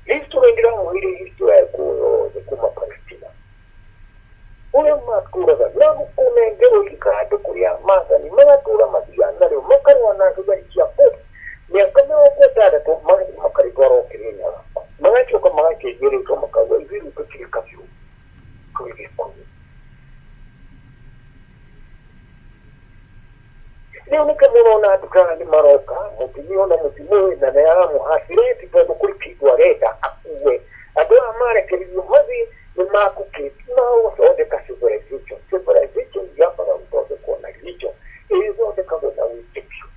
history ndĩramwĩire history ya kũu yothe kuma Palestina ũrĩa matũraga na kũnengerwo handũ kũrĩa maathani magatũra mathiaga narĩo makarũa na thigari cia Pope mĩaka mĩrongo ĩtandatũ magathiĩ makarĩtwara o Kĩrĩnyaga magacoka magacenjia rĩtwa makauga ithuĩ rĩu tũtirĩ kabiũ tũrĩ Gĩkũyũ. Rĩu nĩkĩo mũrona andũ ta aya nĩ maroka mũtumia ona mũtimũĩ na nĩ aramũhacirĩti tondũ kũrĩ kĩndũ arenda akue. Andũ aya marekererio mathiĩ nĩ magũthondeka civilization. Civilization yambaga gũthondekwo na religion ĩthondekagwo na wĩtĩkio.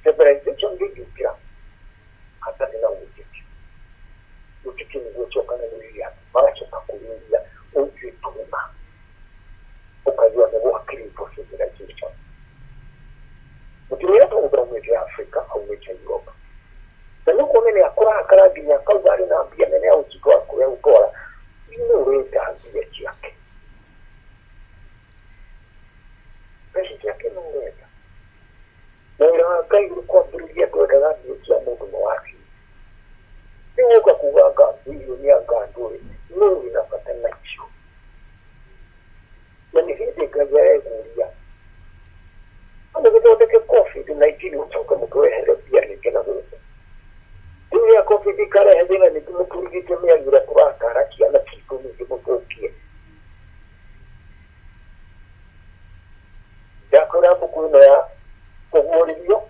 Civilization ndĩngĩũkĩra hatarĩ na wĩtĩkio. Wĩtĩkio nĩguo ũcokanagĩrĩria andũ magacoka kũrĩria ũitue tuma ũkaigua nĩ gwakĩrĩtwo civilization. Mũtumia ta ũguo aumĩte Africa aumĩte Europe na nĩ ũkuona nĩ akũrakara nginya akauga arĩ na mbia nene ya gũcitwara kũrĩa gũtwara nĩ ũrenda mbia ciake mbeca ciake nĩ ũrenda na wĩra wa Ngai ũrĩ kwambĩrĩria ndwendaga mbia cia mũndũ nĩ waci rĩu ũka kuga anga bilioni anga ndũrĩ nĩ ũrĩ na bata nacio na nĩ hĩndĩ Ngai areguria no mũgĩthondeke COVID-19 mũcoke mũtũrehere mbia rĩngĩ na gũkũ rĩu rĩa COVID ikarehe thĩna ningĩ mũtũrigĩtie mĩario ĩrĩa tũratara ciana citũ ningĩ mũthũkie. ĩno ya kũguũrĩrio.